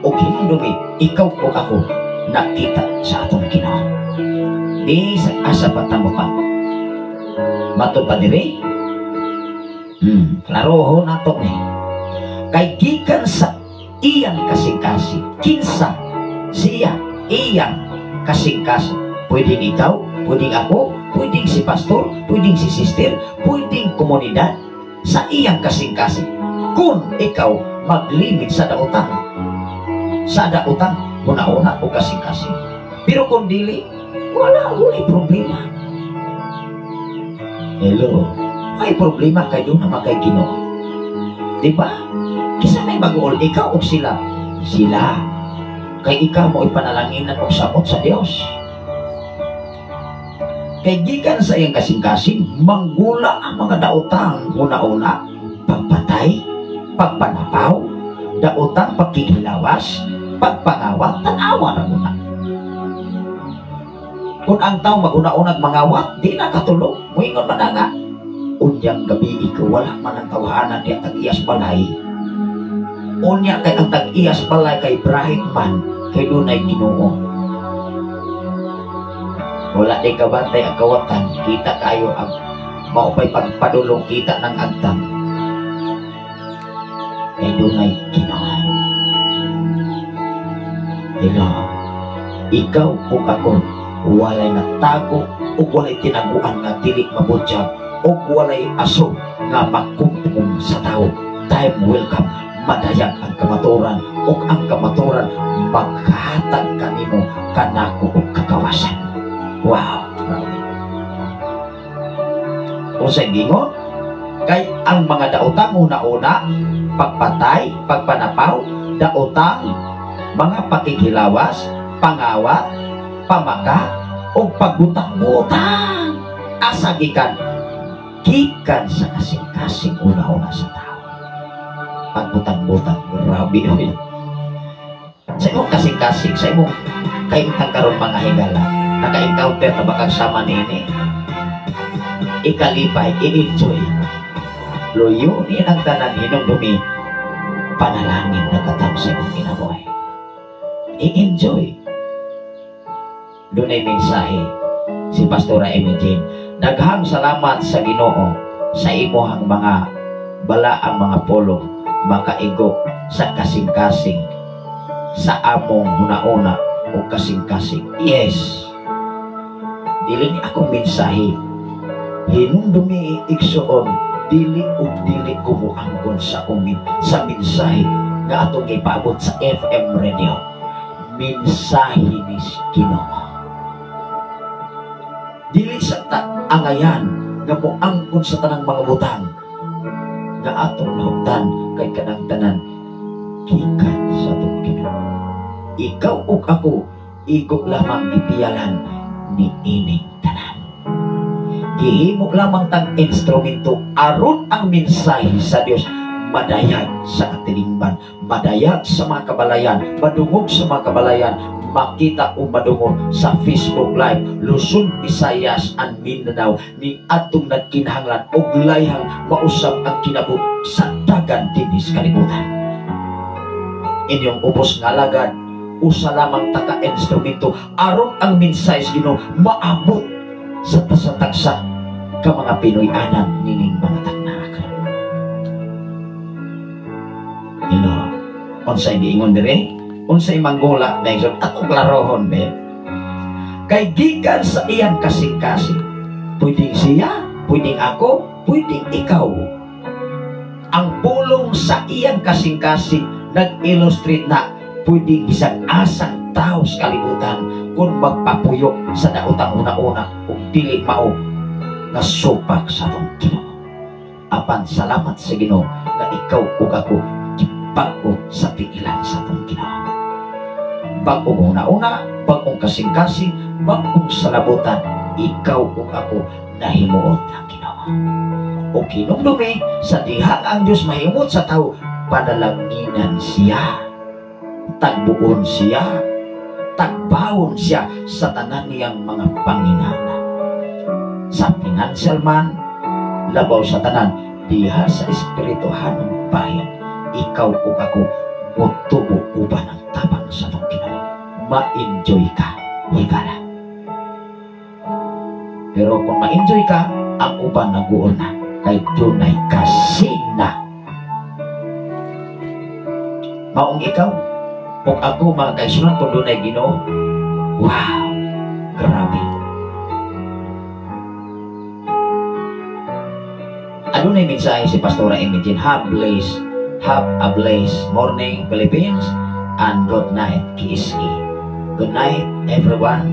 O hinumdumi, ikaw o ako nakita sa atong Ginoo. Di sa asa pa tamo pa matod pa dire. Klaroho nato ni. Kay gikan sa iyang kasing-kasing, kinsa siya iyang kasing-kasing. Pwedeng ikaw, pwedeng ako, pwedeng si pastor, pwedeng si sister, pwedeng komunidad sa iyang kasing-kasing. Kung ikaw maglimit sa daotang una-una o kasing-kasing. Pero kung dili, wala, wala problema. Hello, may problema kay doon naman kay Ginoo. Di ba? Kisa may mag-uol, ikaw o sila? Sila. Kay ikaw mo ipanalanginan o samot sa Dios. Kay gikan sa iyang kasing-kasing, manggula ang mga daotang una-una, pagpatay, Pagpanapaw, daotang pagkikilawas, pagpangawat, tanawa na muna. Kung ang tao maguna-unag mangawat, di na katulog. Muingon man na nga, unyang gabi ikaw wala man ang tawhanan diya tag-iyas balay. Unya kay ang tag-iyas balay kay bright man, kay dunay Ginoo. Wala di kabantay ang kawatan, kita kayo ang maupay pagpadulong kita ng agtang. Kay dunay Ginoo. Ginoo, ikaw ug ako walay natago ug walay tinaguan nga dili mabutyag ug walay aso nga makumpong sa tao. Time will come, madayag ang kamaturan ug ang kamaturan maghatag kanimo kanako og kagawasan. Wow, grabe. Unsay gingon? Kay ang mga daotang una-una, pagpatay, pagpanapaw, daotang mga pakikilawas, pangawat, pamaka, o pagbutang-butang. Asa gikan? Gikan sa kasing-kasing una-una sa tao. Pagbutang-butang, grabe oy. Sa imong kasing-kasing, sa imong kaimtang karon mga higala, naka-encounter na ba kang sama niini? Ikalipay, i-enjoy. Luyunin ang tanan hinumdumi, panalangin na katam sa imong kinabuhi. I-enjoy. Dunay mensahe si Pastora Imogen. Daghang salamat sa Ginoo sa imuhang mga balaang mga pulong makaigo sa kasing-kasing sa among hunauna o kasing-kasing. Yes. Dili ni akong mensahe. Hinumdumi igsuon, dili ug dili ko moangkon sa akong sa mensahe nga atong ipaabot sa FM radio. Mensahe ni Ginoo. Dili sa ta angayan nga moangkon sa tanang mga butang nga atong nahuptan kay kanang tanan gikan sa atong Ginoo. Ikaw ug ako igo lamang gipiyalan ni ining tanan. Gihimo lamang tang instrumento aron ang mensahe sa Dios madayag sa katilingban, madayag sa mga kabalayan, madungog sa mga kabalayan, makita o madungog sa Facebook Live, Luzon, Visayas, and Mindanao, ni atong nagkinahanglan og layhang mausab ang kinabuhi sa dagan dinhi sa kalibutan. Inyong ubos nga alagad, usa lamang taka instrumento aron ang mensahe sa Ginoo maabot sa tagsa ka mga Pinoy-anan nining mga tagnak. Ginoo, unsay giingon dire? Unsay manggula na igsoon? Atong klarohon be. Kay gikan sa iyang kasing-kasing, pwedeng siya, pwedeng ako, pwedeng ikaw. Ang pulong sa iyang kasing-kasing nag-illustrate na pwedeng bisag asang tao sa kalibutan kung magpapuyo sa daotang una-una ug dili mao nga supak sa atong Ginoo. Apan salamat sa Ginoo nga ikaw ug ako gibag-o sa tiilan sa atong Ginoo. Bag-ong una-una, bag-ong kasing-kasing, bag-ong salabutan, ikaw ug ako nahimuot ang Ginoo. O kinumdumi sa diha ang Dios mahimot sa tao, panalanginan siya, tagbuon siya, tagbawon siya sa tanan niyang mga panginahanglan. Sa financial man, labaw sa tanan, diha sa espirituhanong bahin, ikaw ug ako motubo uban ang tabang sa atong Ginoo. Ma-enjoy ka, higala. Pero kung ma-enjoy ka, ang uban naguon na, kay dunay kasing na. Maong ikaw ug ako mga kaigsuonan kung dunay Ginoo, wow, grabe. Adunay mensahe si Pastora Imogen, have a blessed morning Philippines and good night KSA. Good night everyone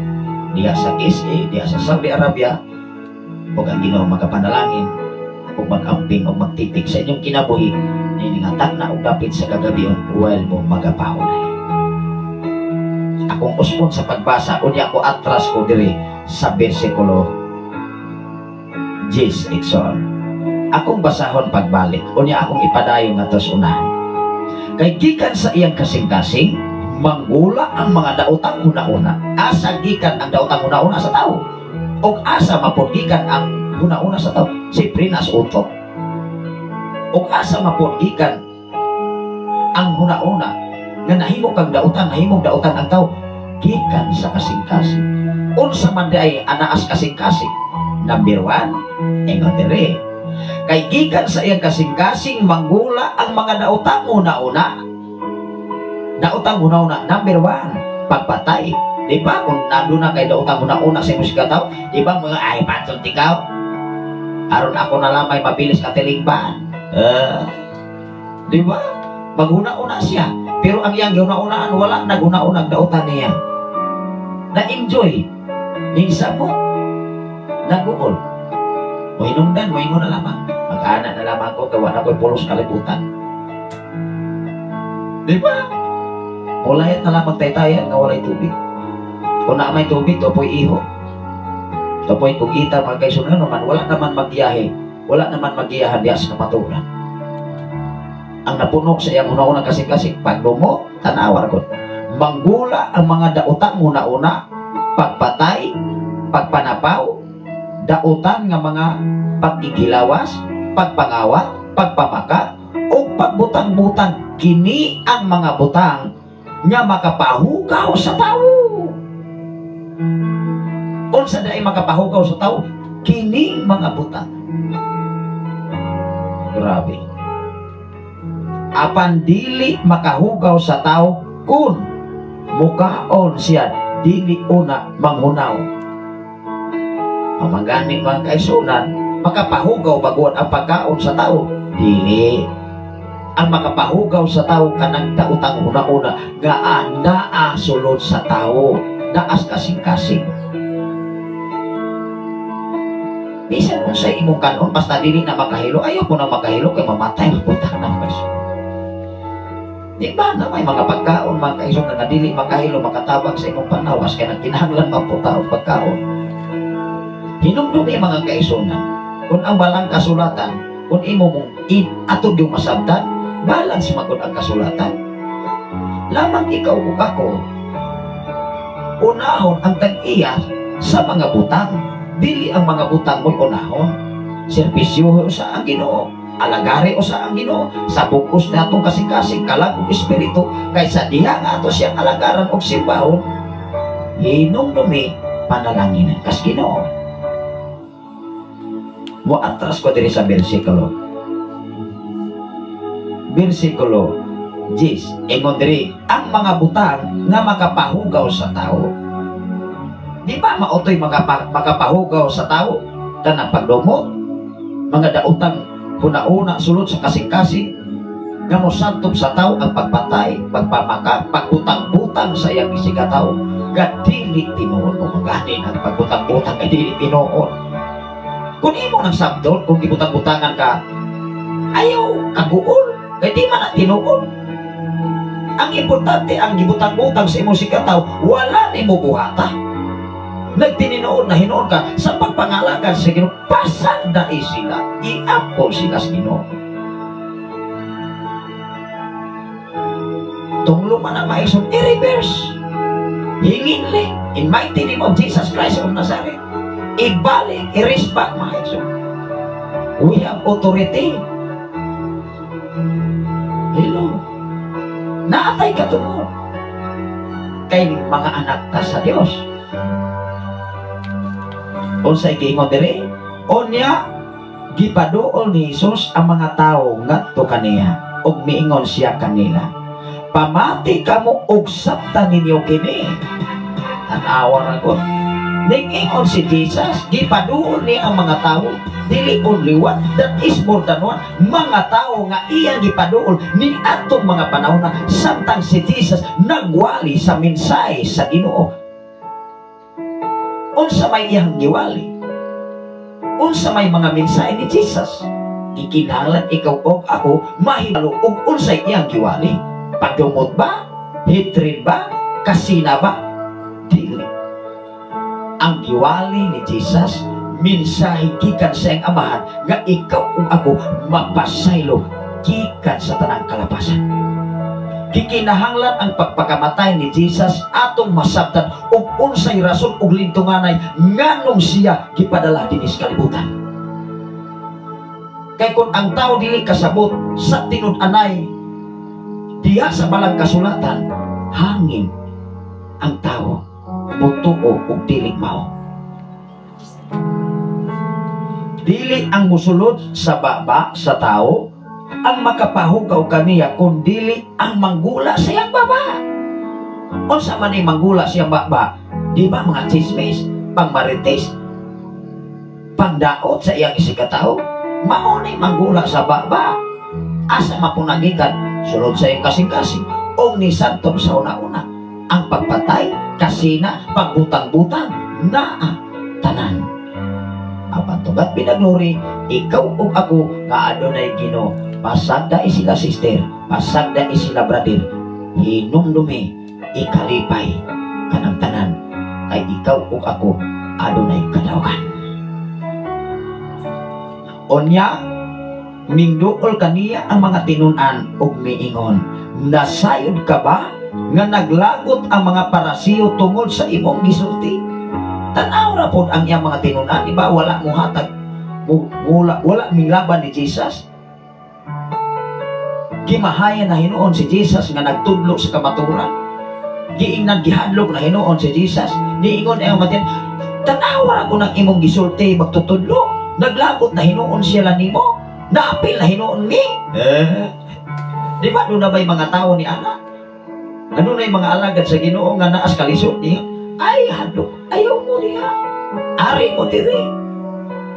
diha sa KSA, diha sa Saudi Arabia. Ug ang Ginoo makapanalangin ug mag-amping ug magtitik sa inyong kinabuhi nining hatag na og dapit sa kagabion while mo magapahunay. Akong uspon sa pagbasa, unya ko atras ko diri sa bersikulo 10 igsoon. Akong basahon pagbalik, unya akong ipadayon nga sa unahan. Kay gikan sa iyang kasing-kasing, manggula ang mga daotang huna-huna. Asa gikan ang daotang huna-huna sa tao? Og asa mapud gikan ang huna-huna sa tao? Siyempre, nasa utok. Og asa mapud gikan ang huna-huna nga nahimo kang dautan, nahimong dautan ang tao? Gikan sa kasing-kasing. Unsa man diay anaas kasing-kasing? Number 1, ingon diri. Kay gikan sa iyang kasing-kasing manggula ang mga daotang huna-huna. Daotang huna-huna number 1, pagpatay. Di ba kung nandun na kay daotang huna-huna sa imong sikataw, di ba mga ay patol ikaw? Aron ako na lamay mabilis ka tilingban. Di ba? Maghuna-una siya. Pero ang iyang gihuna-unaan, wala naghuna-una ang dautan niya. Na-enjoy. Minsan mo, naguol. Mohinungdan, mohingon na lamang. Mag-ana na lamang ko, gawa na ko'y pulos kalibutan. Di ba? Mulayat na lamang taytayan nga walay tubig. Kung na may tubig, topoy iho. Topoy kugita, mga kaisunan naman, wala naman magyahe. Wala naman magyahan diya sa kapaturan. Ang napuno sa iyang una-una kasing-kasing, pagdumo, tanawar ko. Manggula ang mga daotang una-una, pagpatay, pagpanapaw, dautan nga mga pagkikilawas, pagpangawat, pagpamaka, o pagbutang-butang. Kini ang mga butang nga makapahugaw sa tao. Unsa dai makapahugaw sa tao? Kini mga butang. Grabe. Apan dili makahugaw sa tao kun mukaon siya dili una manghunaw. Pamangani mga kaisunan, makapahugaw baguan ang pagkaon sa tao? Dili. Ang makapahugaw sa tao kanang daotang una-una nga naa sulod sa tao, naas kasing-kasing. Bisan kung sa imong kanon basta dili na makahilo, ayaw ko na makahilo kay mamatay mapunta na person. Di ba na may mga pagkaon mga kaisunan nga dili makahilo makatabang sa imong panawas kay nagkinahanglan maputa og pagkaon. Hinumdumi mga kaisunan, kung ang balang kasulatan, kung imo mong atod yung masabtan, balance magod ang kasulatan. Lamang ikaw ug ako, unahon ang tag-iya sa mga butang. Dili ang mga butang mo'y unahon. Serbisyo sa ang Ginoo, alagari o sa ang Ginoo, sa bukos na atong kasing-kasing kalag ug espiritu, kaysa diha nga ato siyang alagaran og simbahon. Hinumdumi panalanginan kas Ginoo. Mo atras ko diri sa bersikulo. Bersikulo 10. Ingon diri ang mga butang nga makapahugaw sa tao. Di ba maotoy makapahugaw sa tao? Kanang pagdumot, mga daotang huna-huna sulod sa kasing-kasing nga mosantop sa tao ang pagpatay, pagpamaka, pagbutang-butang sa iyang isigataw. Nga dili tinuod mo magani ang pagbutang-butang ay dili tinuod. Kung imo nang sabdon, kung gibutang-butangan ka, ayaw kaguol, kay di man na tinuod. Ang importante, ang gibutang-butang sa imong sikataw, wala nimo buhata. Nagtininood na hinuon ka sa pagpangalagan sa Ginoo, pasag na sila, iampo sila sa Ginoo. Tunglo man ang maison, i-reverse. Hinginli, in mighty name of Jesus Christ of Nazareth. Ibalik, i-respect mga igsoon. We have authority. Hello. Naatay ka tungod. Kay mga anak ta sa Dios. Unsay giingon diri? Unya gipaduol ni Jesus ang mga tawo ngadto kaniya ug miingon siya kanila. Pamati kamo og sabta ninyo kini. Tan-awa ra gud. Ningingon si Jesus, gipaduol niya ang mga tao, dili only one, that is more than one, mga tao nga iyang gipaduol ni atong mga panahon na samtang si Jesus nagwali sa mensahe sa Ginoo. Unsa may iyang giwali? Unsa may mga mensahe ni Jesus? Ikinahanglan ikaw og ako mahibalo og unsay iyang giwali. Pagdumot ba? Hatred ba? Kasina ba? Dili. Ang giwali ni Jesus, Mensahe gikan sa iyang Amahan nga ikaw ug ako mapasaylo gikan sa tanang kalapasan. Gikinahanglan ang pagpakamatay ni Jesus atong masabtan og unsay rason ug lintunganay nganong siya gipadala dinhi sa kalibutan. Kay kung ang tao dili kasabot sa tinud-anay diha sa balang kasulatan, hangin ang tao mutuo og dili mao. Dili ang musulod sa baba sa tao ang makapahugaw kaniya, kun dili ang manggula sa iyang baba. Unsa man ay manggula sa iyang baba? Di ba mga chismis, pangmarites, pangdaot sa iyang isigkatawo? Mao ni manggula sa baba. Asa mapunagikan? Sulod sa iyang kasing-kasing. O ni santong sa una-una, ang pagpatay, kasina, pagbutang-butang, naa tanan. Apan to God be the glory, ikaw ug ako nga adunay Ginoo. Pasagda sila sister, pasagda sila brother. Hinumdumi, ikalipay kanang tanan kay ikaw ug ako adunay kadaugan. Unya, mingduol kaniya ang mga tinun-an ug miingon, "Nasayod ka ba nga naglagot ang mga Parasiyo tungod sa imong gisulti?" Tanaw ra pod ang iyang mga tinun-an, di ba? Wala mo hatag, wala milaban ni Jesus. Gimahayan na hinuon si Jesus nga nagtudlo sa kamaturan. Giingnan, gihadlok na hinuon si Jesus. Niingon ang mga tanaw ra ko ng imong gisulti magtutudlo. Naglagot na hinuon siya nimo. Naapil na hinuon ni. Di ba doon na ba'y mga tao ni Ana? Ano na yung mga alagad sa Ginoo nga naas kalisod niya? Ay, hadlok, ayaw mo niya. Ari mo diri.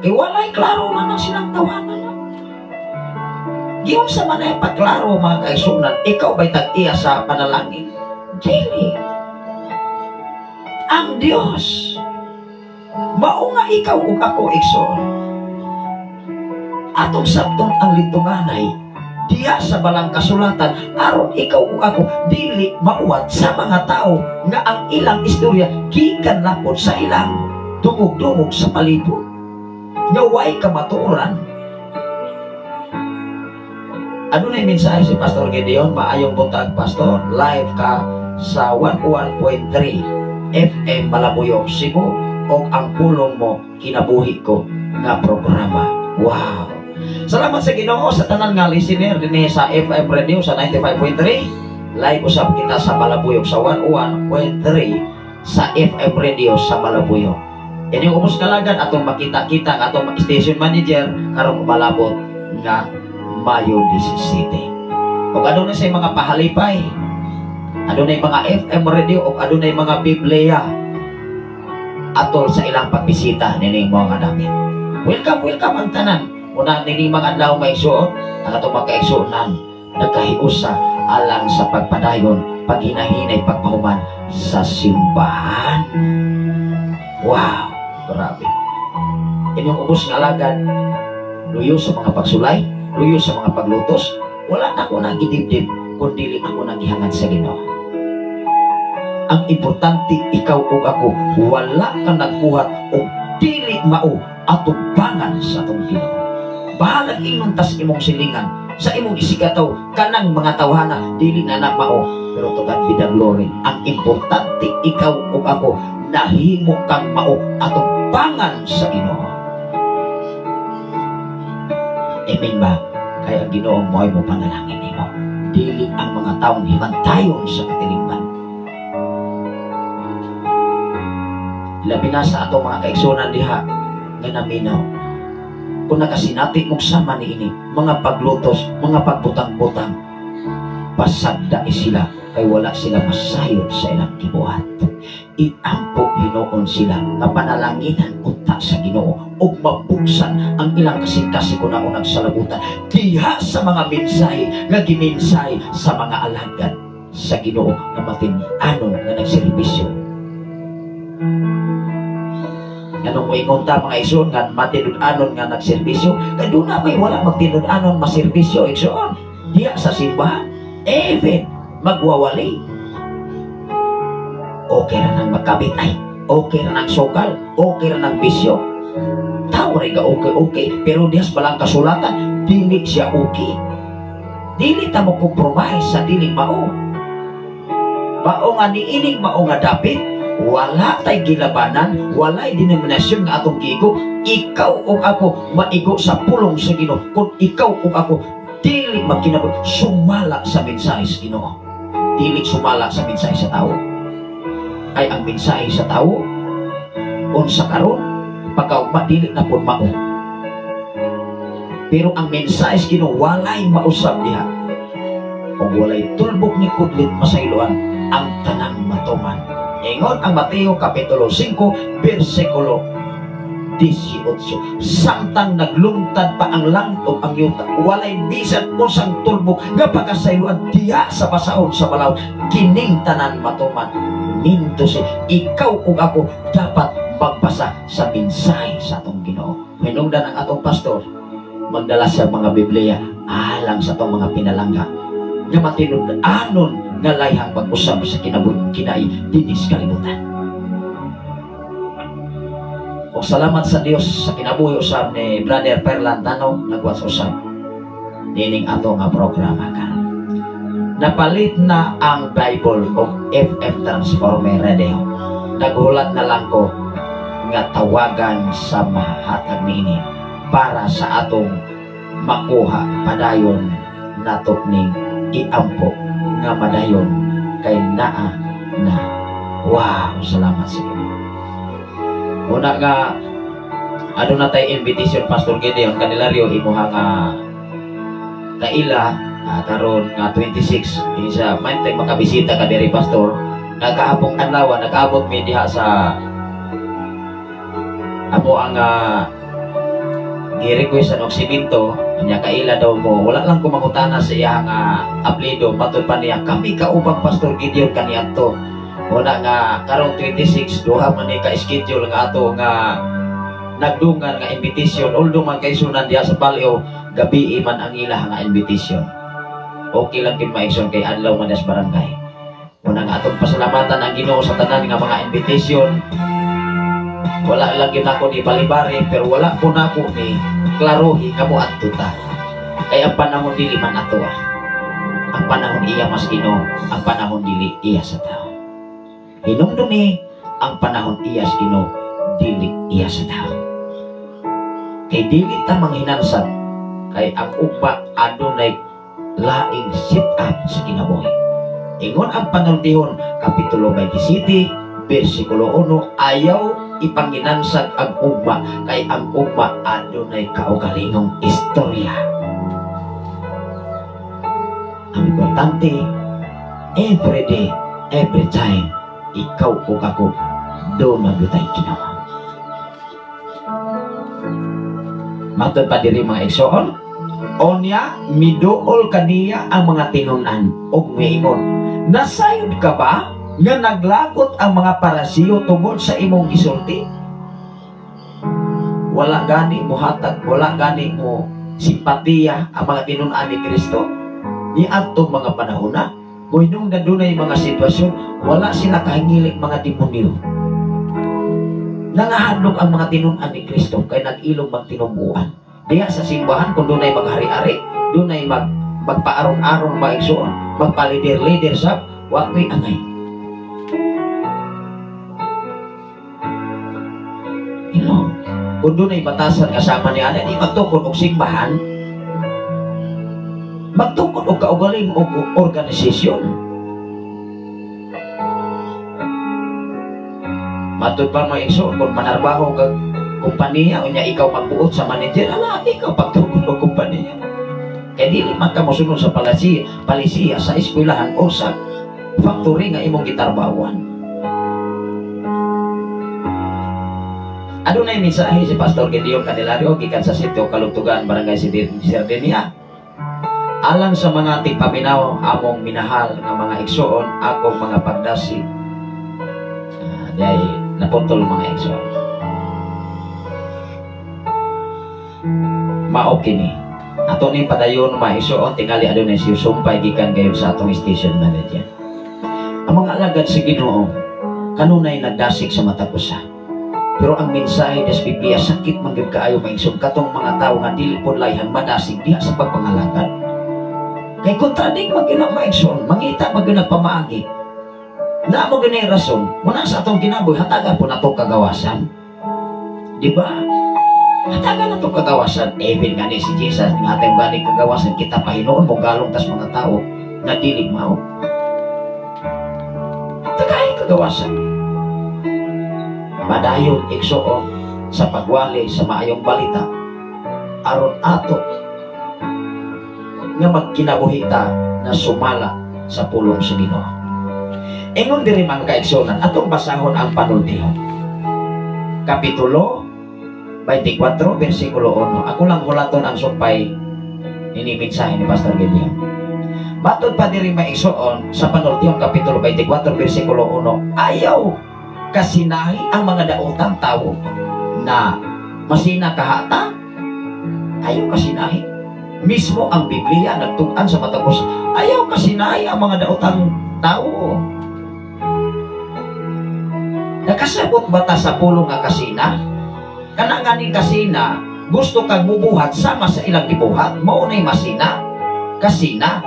Kay walay klaro man ang silang tawanan na. Giyon sa man ay pagklaro, mga kaisunan, ikaw ba'y tag-iya sa panalangin? Dili. Ang Diyos. Mao nga ikaw ug ako, igsoon, atong sabton ang litunganay diya sa balang kasulatan aron ikaw ug ako dili mauwat sa mga tao nga ang ilang istorya gikan lapod sa ilang dungog-dungog sa palibot nga way kamatuoran. Ano na yung mensahe si Pastor Gideon? Maayong buntag, Pastor. Live ka sa 101.3 FM Malabuyok, Cebu o Ang Pulong Mo Kinabuhi Ko nga programa. Wow! Salamat sa Ginoo sa tanan nga listener dinhi sa FM radio sa 95.3. Live usab kita sa Malabuyok sa 101.3 sa FM radio sa Malabuyok. Ini ubos kalagan atong makita-kita ang atong station manager karong malabot nga Mayo 17. Ug adunay sa mga pahalipay, adunay mga FM radio ug adunay mga Biblia atol sa ilang pagbisita nining mga dapit. Welcome, welcome ang tanan. Una nining mga adlaw, maigsuon, ang atong mga kaigsuonan nagkahiusa alang sa pagpadayon, paghinahinay, pagpahuman sa simbahan. Wow, grabe. Inyong ubos nga alagad, luyo sa mga pagsulay, luyo sa mga paglutos, wala na ako nang gidibdib, kundi ako nang gihangad sa Ginoo. Ang importante, ikaw ug ako, wala ka nagbuhat og dili mao atubangan sa atong Ginoo. Bahalag ingnon tas imong silingan, sa imong isigkatawo, kanang mga tawhana, dili na na mao. Pero to God be the glory. Ang importante, ikaw ug ako, nahimo kang mao atubangan sa Ginoo. Amen ba? Kaya ang Ginoo mo ay mo panalangin nimo. Dili ang mga taong himantayon sa katilingban. Labi na sa atong mga kaigsunan diha nga naminaw. Kung nakasinati mong sama niini, mga paglutos, mga pagbutang-butang, pasagda sila kay wala sila masayod sa ilang gibuhat. Iampo hinuon sila nga panalanginan unta sa Ginoo ug mabuksan ang ilang kasing-kasing una-unang salabutan diha sa mga mensahe nga gimensahe sa mga alagad sa Ginoo nga matin-anon nga nagserbisyo. Anong moingon ta, mga igsoon, nga matinud-anon nga nagserbisyo? Kay doon na may wala magtinud-anon maserbisyo, igsoon, diha sa simbahan, even magwawali. Okay ra nang magkabit ay, okay ra nang sukal, okay ra nang bisyo. Tanaw ray ga okay okay, pero dihas balang kasulatan dili siya okay. Dili ta mo compromise sa dili mao. Mao nga niining mao nga dapit, wala tay gilabanan, walay denominasyon nga atong giigo. Ikaw ug ako maigo sa pulong sa Ginoo. Kung ikaw ug ako dili magkinabuhi, sumala sa mensahe sa Ginoo. Dili sumala sa mensahe sa tao. Ay ang mensahe sa tao unsa karon pagkaugma dili na pud mao. Pero ang mensahe sa Ginoo walay mausab diha. Ug walay tulbok ni kudlit masayloan ang tanang matuman. Ingon ang Mateo Kapitulo 5 bersikulo 18. Samtang naglungtad pa ang langit ug ang yuta, walay bisan unsang tulbok nga pagkasayloan diha sa basahon sa balaod, kining tanan matuman. Nindo si ikaw ug ako dapat magbasa sa mensahe sa atong Ginoo. Hinungdan ang atong pastor magdala sa mga Biblia alang sa atong mga pinalangga nga matinud-anon nga layhang pag-usab sa kinabuhi kinai dinis kalibutan. O salamat sa Dios sa kinabuhi usab ni Brother Perlan Tanong nagwats usab nining ato nga programa karon. Napalit na ang Bible og FM Transformer Radio. Naghulat na lang ko nga tawagan sa mahatag niini para sa atong makuha padayon nato ning iampo nga madayon kay naa na. Wow, salamat sa Ginoo. Una nga aduna tay invitation Pastor Gideon Candelario imuha nga kaila karon nga 26 isa man tay makabisita ka diri pastor. Nagaapong adlaw nag-abot mi diha sa amo ang gi-request og simento nya kaila daw mo. Wala lang ko mangutana sa iya nga apelyido, matud pa niya kami kaubang Pastor Gideon kaniadto. Una nga karong 26 duha man ni ka schedule nga ato nga nagdungan nga invitation, although man kay sunan diha sa Balyo gabi man ang ila nga invitation. Okay lang kin maigsoon kay adlaw man sa barangay. Una nga atong pasalamatan ang Ginoo sa tanan nga mga invitation. Wala lang gyud ako ni balibari, pero wala po nako ni klarohi nga moadto ta. Kay ang panahon dili man ato ah. Ang panahon iya mas Ginoo, ang panahon dili iya sa tao. Hinumdumi ang panahon iya sa Ginoo, dili iya sa tao. Kay dili ta manghinansad kay ang ugma adunay laing sit up sa kinabuhi. Ingon ang panultihon Kapitulo 27 bersikulo 1, ayaw ipanginansad ang ugma kay ang ugma adunay kaugalingong istorya. Ang importante, every day, every time, ikaw o ako do magyutay Ginoo. Matod pa diri mga igsoon, onya miduol kaniya ang mga tinun-an og miingon, nasayod ka ba nga naglagot ang mga Parasiyo tungod sa imong gisulti? Wala gani mo hatag, wala gani mo simpatiya ang mga tinun-an ni Kristo niadtong mga panahon na. Kung nadunay mga sitwasyon, wala sila kahingilig mga demonyo. Nangahadlok ang mga tinun-an ni Kristo kay nag-ilog magtinumbuan. Diha sa simbahan, kung dunay maghari-ari, dunay magpaarong-arong maigsoon, magpalider-lider sa wako'y angay. Hello. Kung dunay batasan kasama ni Ana, di magtukod og simbahan, magtukod og kaugaling og organisasyon. Matud pa mga igsoon, kung manarbaho kag kumpanya, unya ikaw magbuot sa manager, ala, ikaw pagtukod og kumpanya. Kaya dili man ka mosunod sa palisiya, sa eskwelahan o sa factory nga imong gitarbawan. Adunay mensahe si Pastor Gideon Candelario gikan sa sitio Kalugtugan, Barangay Sardenia. Alang sa mga tigpaminaw, among minahal nga mga igsoon, akong mga pagdasi. Dahil naputol mga igsoon. Mao kini. Ato ni padayon mga igsoon, tingali adunay si sumpay gikan gayud sa atong station manager. Ang mga alagad sa Ginoo kanunay nagdasig sa matag usa. Pero ang mensahe des Biblia, sakit man gyud kaayo, mga igsoon, katong mga tawo nga dili pod layhan madasig diha sa pagpangalagad. Kay contradict man gyud ang, mga igsoon, mangita man gyud ang pamaagi. Na mo gyud rason, muna sa atong kinabuhi, hatagan po nato kagawasan. Di ba? Hatagan nato kagawasan. Even nga ni si Jesus, nga ateng balik kagawasan, kita pahinuon mo galong tas mga tao nga dili mao. Tagay kagawasan. Padayon, igsoon, sa pagwali sa maayong balita aron ato nga magkinabuhi ta na sumala sa pulong sa Ginoo. Ingon diri, mga kaigsuonan, atong basahon ang panultihon. Kapitulo 24, versikulo 1. Ako lang hulaton ang sumpay nini mensahe ni Pastor Gideon. Matod pa diri, mga igsoon, sa panultihon kapitulo 24 versikulo 1, ayaw kasinahi ang mga daotang tao na masina kahata, ayaw kasinahi. Mismo ang Biblia nagtug-an sa matagos, ayaw kasinahi ang mga daotang tao. Nakasabot ba ta sa pulong nga kasina? Kana nga ning kasina, gusto kang mubuhat sama sa ilang gibuhat, mao nay masina. Kasina.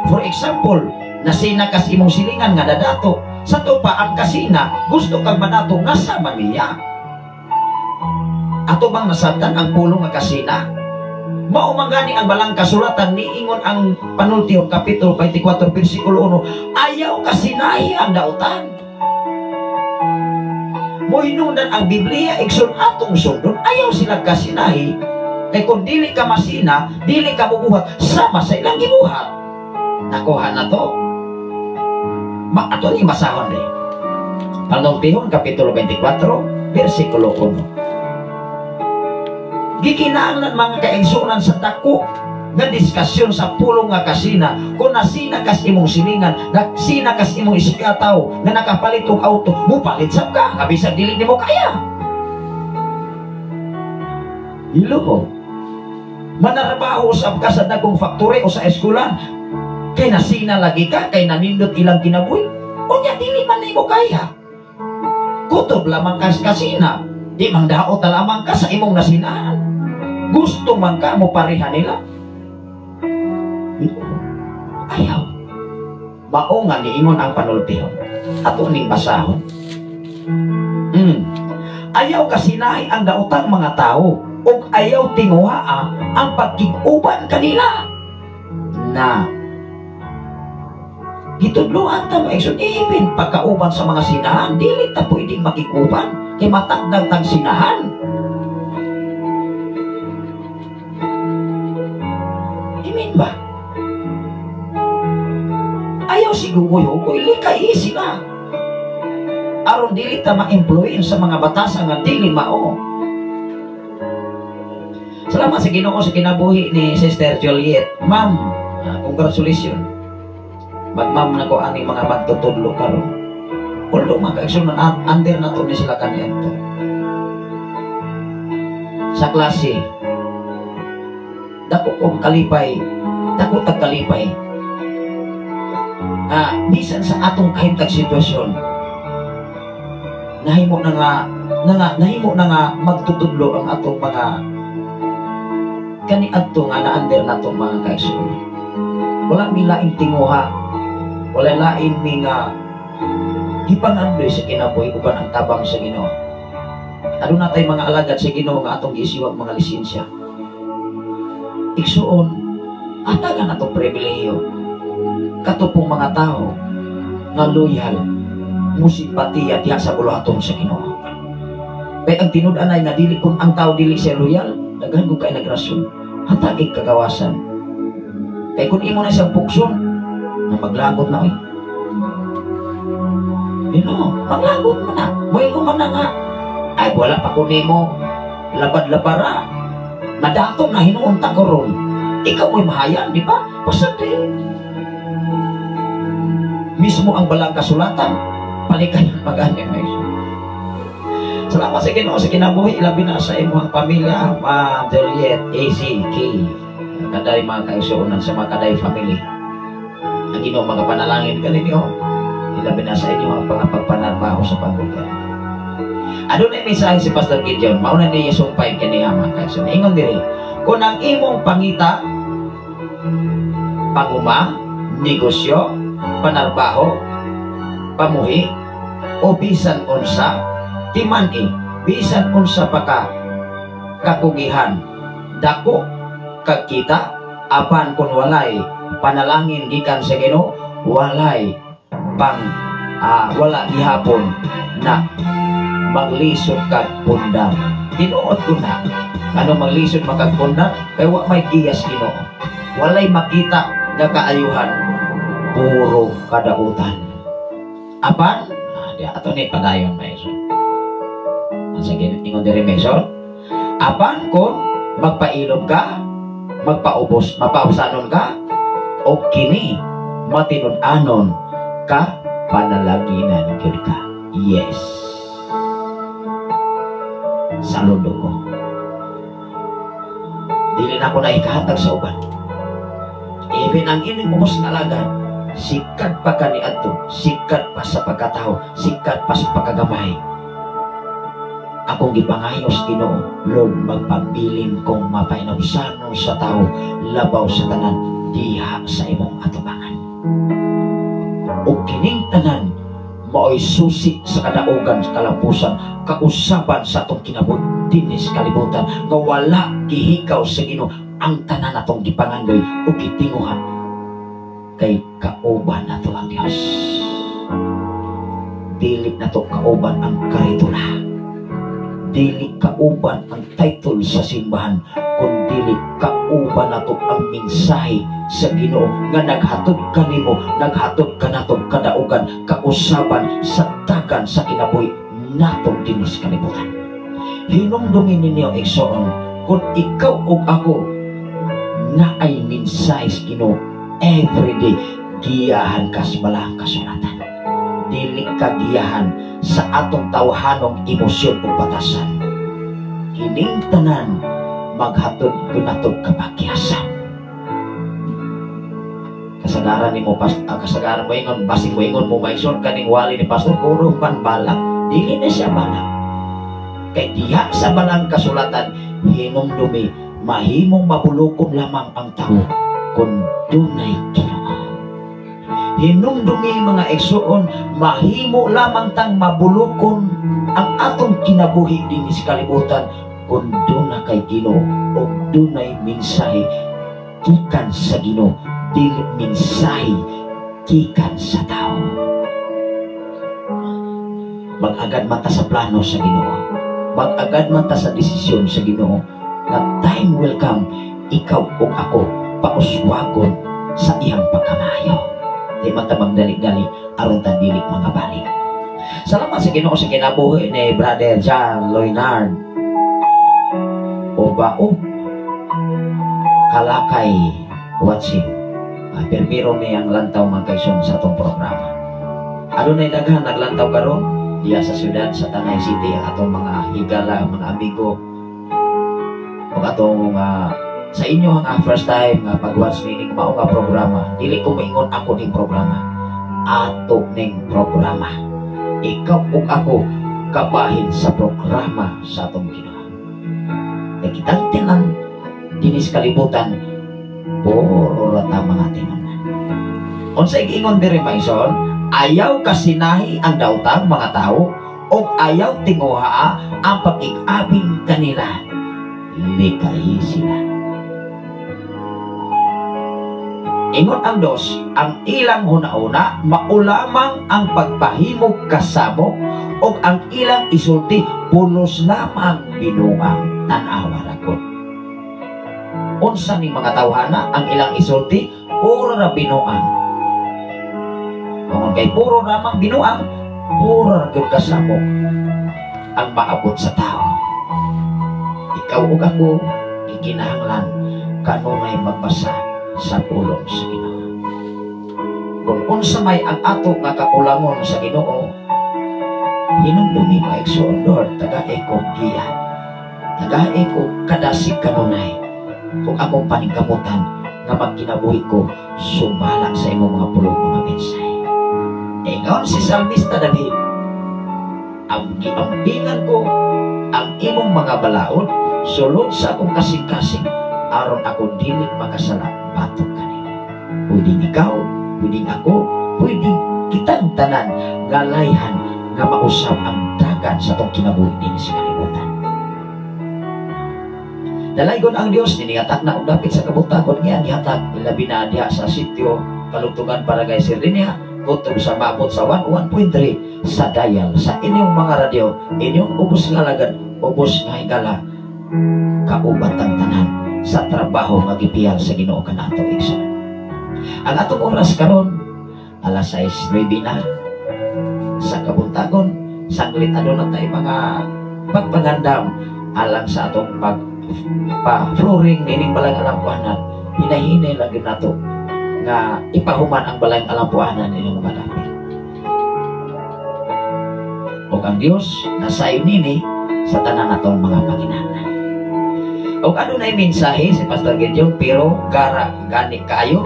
For example, nasina kas imong silingan nga dadato. Sa to pa ang kasina, gusto kang madato nga sama niya. Ato bang nasabtan ang pulong nga kasina? Mao man gani ang balang kasulatan, niingon ang panultihon kapitulo 24 versikulo 1, ayaw kasinahi ang dautan. Mohinungdan ang Biblia, igsoon, atong sundon, ayaw sila kasinahi kay kung dili ka masina, dili ka mubuhat sama sa ilang gibuhat. Nakuha na to. Ma ato ni basahon rin. Panultihon kapitulo 24 versikulo 1. Gikinahanglan, mga kaigsunan, sa dako nga diskusyon sa pulong nga kasina. Kung nasina kas imong silingan, nasina kas imong isigataw nga nakapalit og auto, mupalit sab ka nga bisan dili nimo kaya. Hello, manarbaho sab ka sa dagkong factory o sa eskwelahan kay nasina lagi ka, kay nanindot ilang kinabuhi, unya dili man nimo kaya, kutob lamang kas kasina, di mang daot na lamang ka sa imong nasinahan, gusto man ka mo pareha nila. Ayaw. Mao nga niingon ang panultihon, ato ning basahon. Ayaw kasinahi ang daotang mga tao ug ayaw tinguhaa ang pagkig-uban kanila. Na gitudloan ta, mga igsoon, even pagkauban sa mga sinahan, dili ta pwedeng makikuban kay matagdang tang sinahan. Imin ba? Ayaw sigugoy-hugoy, likay sila. Aron dili ta ma-influence sa mga batasan nga dili mao. Salamat sa Ginoo sa kinabuhi ni Sister Juliet. Ma'am, congratulations. Mag-ma'am na ko ani mga magtutudlo karon. Although, mga kaigsoon, under na to ni sila kaniadto. Sa klase, dako kong kalipay, dako tag kalipay. Bisan sa atong kahimtag sitwasyon, nahimo na nga magtutudlo ang atong mga kaniadto nga na-under na itong mga kaigsuonan. Wala mi laing tinguha, wala lain mi nga gipangandoy sa kinabuhi uban ang tabang sa Ginoo. Aduna tay mga alagad sa Ginoo nga atong giisiwag mga lisensya. Igsuon, hatagan atong pribilehiyo. Kato pong mga tao nga loyal, musimpatiya diha sa buluhaton sa Ginoo. Kay ang tinud-anay nga dili kung ang tao dili siya loyal, daghan kung kay nagrason, hatagig kagawasan. Kay kung imo na siyang pukson, na maglagot na oy. Maglagot mo na. Moingon man na nga, "Ay, wala pa ko nimo labad-labara. Nadato na hinuon ta ko ron." Ikaw mo'y mahayan, di ba? Basta di. Mismo ang balang kasulatan, palikan ang mag-ani. Salamat sa Ginoo sa kinabuhi, ilabi na sa imong pamilya, Ma'am Juliet, AC, K. Kaday mga kaigsuonan sa mga kaday family. Ang Ginoo mga panalangin kaninyo, ilabi na sa inyo ang pangapagpanarbaho sa pagulkan. Adunay mensahe si Pastor Gideon, mao na niya sumpay kaniya, mga kaigsoon. Ingon diri, kung ang imong pangita, panguma, negosyo, panarbaho, pamuhi, o bisan unsa, timan-i, bisan unsa pa ka kakugihan, dako kag kita, apan kung walay panalangin gikan sa Ginoo, walay pang wala gihapon na maglisod kag pundar. Tinuod ko na, ano maglisod makagpundar, kay wa may giyas Ginoo. Walay makita nga kaayuhan, puro kadautan. Apan, di ato ni padayon, maestro. Ang sige, ingon diri, maestro. Apan kung magpailom ka, magpaubos, mapausanon ka, o kini matinud-anon ka, panalaginan gyud ka. Yes. Saludo ko. Dili na ako na ikahatag sa uban. Even ang ining ubos nga alagad, sikat pa kaniadto, sikat pa sa pagkatao, sikat pa sa pagkagamay. Akong gipangayos, Ginoo, Lord, magpabilin kong mapahinabsanon sa tao, labaw sa tanan, diha sa imong atubangan. O kining tanan, mao'y susi sa kadaugan sa kalampusan, kausaban sa atong kinabuhi dinhi sa kalibutan, nga wala gihikaw sa Ginoo ang tanan atong gipangandoy o gitinguha, kay kauban nato ang Dios. Dili nato kauban ang karitula, dili kauban ang title sa simbahan, kun dili kauban nato ang mensahe sa Ginoo nga naghatod kanimo, naghatod kanato kadaugan, kausaban sa dagan sa kinabuhi nato dinhi sa kalibutan. Hinumdumin ninyo, igsoon, kung ikaw ug ako na ay mensahe sa Ginoo everyday, giyahan ka sa balaang kasulatan, dili ka giyahan sa atong tawhanong emosyon o batasan. Kining tanan maghatod kunatog kapakyasan. Kasagaran nimo pas kasagaran mo ingon, basing mo ingon mo maison kaning wali ni pastor puro man balak. Dili na siya balak. Kay diha sa balang kasulatan, hinumdumi, mahimong mabulukon lamang ang tao kung dunay Ginoo. Hinumdumi, mga igsoon, mahimo lamang tang mabulukon ang atong kinabuhi dinhi sa kalibutan kung duna kay Ginoo o dunay mensahe gikan sa Ginoo, dili mensahe gikan sa tao. Mag-agad man ta sa plano sa Ginoo. Mag-agad man ta sa desisyon sa Ginoo nga time will come, ikaw ug ako pauswagon sa iyang pagkamayo. Di man ta magdali-dali aron ta dili mga balik. Salamat sa Ginoo sa kinabuhi ni Brother John Leonard Obao Kalakay watching. Permiro ni ang lantaw, mga kaigsoon, sa atong programa. Adunay daghan naglantaw karon diya sa syudad sa Tanay City, ang atong mga higala, mga amigo ug atong sa inyo ang first time nga pag-watch nining mao nga programa. Dili ko moingon ako ning programa, ato ning programa. Ikaw ug ako kabahin sa programa sa atong Ginoo. Kay kitang tinan dinhi sa kalibutan, puro ra ta mga tinun-an. Unsay giingon diri, maison? Ayaw kasinahi ang daotang mga tao ug ayaw tinguhaa ang pag-igabing kanila. Likayi sila. Ingon ang dos, ang ilang huna-huna mao lamang ang pagpahimog kasamo ug ang ilang isulti pulos lamang binuang. Tan-awa ra gud. Unsa ni mga tawhana ang ilang isulti? Puro ra binuang. Tungod kay puro lamang binuang, puro ra gyud kasamo ang maabot sa tao. Ikaw ug ako gikinahanglan kanunay magbasa sa pulong sa Ginoo. Kung unsa may ang ato nga kakulangon sa Ginoo, hinumdumi, mga igsoon, Lord, tagai ko giya, tagai ko kadasig kanunay, kung akong paningkamutan nga magkinabuhi ko sumala sa imong mga pulong, mga mensahe. Ingon si Salmista David, Ang giampingan ko ang imong mga balaod sulod sa akong kasing-kasing aron ako dili makasala batok kanimo. Pwedeng ikaw, pwedeng ako, pwedeng kitang tanan nga layhan nga mausab ang dagan sa atong kinabuhi dinhi sa kalibutan. Dalaygon ang Dios nini nga takna og dapit sa kabuntagon nga gihatag ilabi na diha sa sitio Kalugtungan, Barangay Sirdinia, kutob sa maabot sa 101.3 sa dial sa inyong mga radyo, inyong ubos nga alagad, ubos nga higala, kauban tang tanan sa trabaho nga gipiyal sa Ginoo kanato, igsoon. Ang atong oras karon alas 6:09 na sa kabuntagon. Sanglit aduna tay mga pagpangandam alang sa atong pag pa flooring nining balang alampuanan. Hinahinay lang gyud nato nga ipahuman ang balang alampuanan inyong mga dapit. Ug ang Dios nasayo nini sa tanan natong mga panginahanglan. Ug adunay mensahe si Pastor Gideon, pero gara gani kaayo,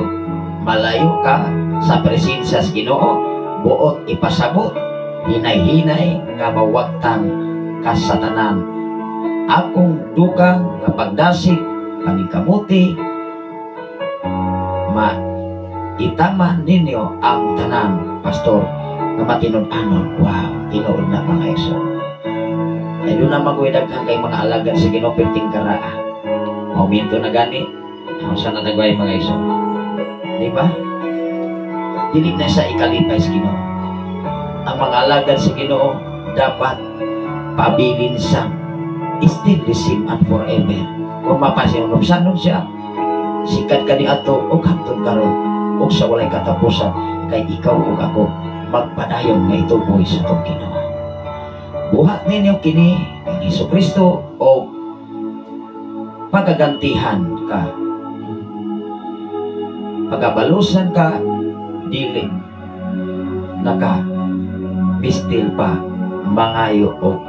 malayo ka sa presensya sa Ginoo, buot ipasabot, hinay-hinay nga mawagtang ka sa tanan. Akong dugang nga pagdasig, paningkamuti, ma itama ninyo ang tanan, pastor, nga matinud-anon. Wow, tinuod na, mga igsoon. Ay doon na maguy daghan kay mga alagad sa Ginoo perting karaa. Momento na gani. Ako sa natagway, mga igsoon. Di ba? Dili na sa ikalipay sa Ginoo. Ang mga alagad sa Ginoo dapat pabilin sa still the same and forever. Kung mapasinunod siya, sikat ka ni ato o hantod karon o sa walay katapusan kay ikaw ug ako magpadayon nga ituboy sa atong Ginoo. Buhat ninyo kini kang Hesus Kristo o pagagantihan ka, pagabalusan ka, dili naka bistil pa mangayo o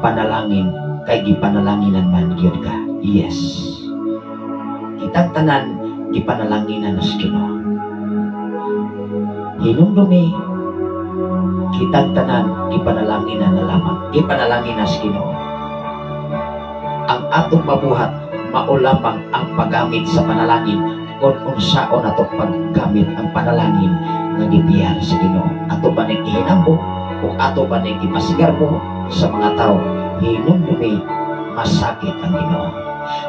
panalangin kay gipanalanginan man gyud ka. Yes, kitang tanan gipanalanginan na sa Ginoo. Hinumdumi, kitang tanan gipanalanginan na lamang, gipanalanginan sa Ginoo. Ang atong mabuhat mao lamang ang paggamit sa panalangin kung unsaon ato paggamit ang panalangin nga gipiyar sa Ginoo. Ato ba ning ihinambo o ato ba ning ipasigarbo sa mga tao? Hinumdumi, masakit ang Ginoo.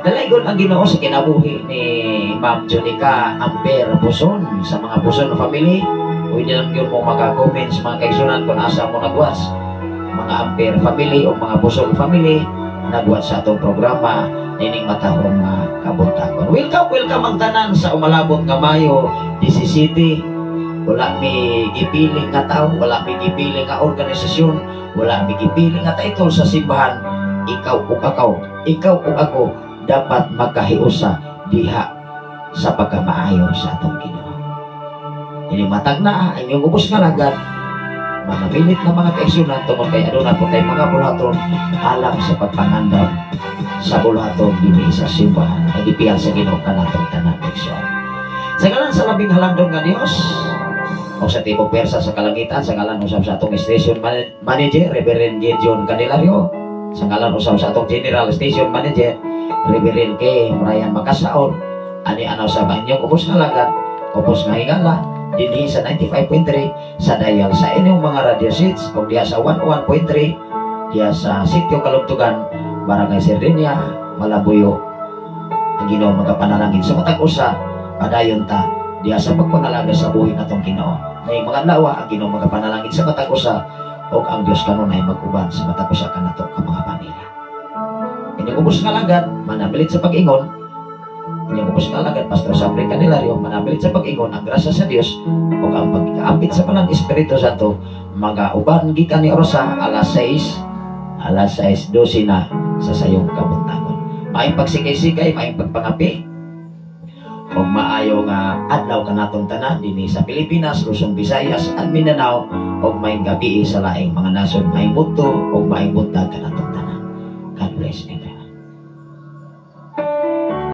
Dalaygon ang Ginoo sa kinabuhi ni Ma'am Jonica Amper Puson, sa mga Puson family. Pwede lang yun mo maka-comment sa mga kaigsunan kung asa mo nagwas. Mga Amper family o mga Puson family nagwas sa atong programa nining matahong nga kabuntagon. Welcome, welcome ang tanan sa umalabot nga Mayo 17. Wala mi gipili nga tao, wala mi gipili nga organisasyon, wala mi gipili nga title sa simbahan. Ikaw ug ako, ikaw ug ako dapat magkahiusa diha sa pagkamaayo sa atong Ginoo. Ini matag na inyong ubos nga alagad, mga minit na, mga kaigsunan, tungod kay aduna po tay mga buluhaton alang sa pagpangandam sa buluhaton dinhi sa simbahan nagipiyal sa Ginoo kanatong tanan, igsoon. Sa ngalan sa labing halangdon nga Dios o sa tibok persa sa kalangitan, sa ngalan usab sa atong station manager Reverend Gideon Candelario, sa ngalan usab sa atong general station manager Reverend K. Brian Makasaon, ani anaw sa inyong ubos nga alagad, ubos nga higala, dinhi sa 95.3 sa dial sa inyong mga radio sets o diha sa 101.3 diha sa sitio Kalugtugan, Barangay Serdenia, Malabuyo. Ang Ginoo magapanalangin sa matag usa. Padayon ta diha sa pagpangalaga sa buhi natong Ginoo. May mga adlaw, ang Ginoo magapanalangin sa matag usa ug ang Dios kanunay mag-uban sa matag usa kanato ka mga pamilya. Inyong ubos nga alagad, manabilit sa pag-ingon. Inyong ubos nga alagad, Pastor Sapri Candelario, manabilit sa pag-ingon, ang grasya sa Dios ug ang pagkaambit sa Banal Espiritu Santo magauban gikan ni orasa alas 6, alas 6:12 na sa sayong kabuntagon. Maayong pagsikay-sikay, maayong pagpangapi ug maayo nga adlaw kanatong tanan dinhi sa Pilipinas, Luzon, Visayas at Mindanao ug maayong gabi sa laing mga nasod, maayong budto ug maayong buntag kanatong tanan.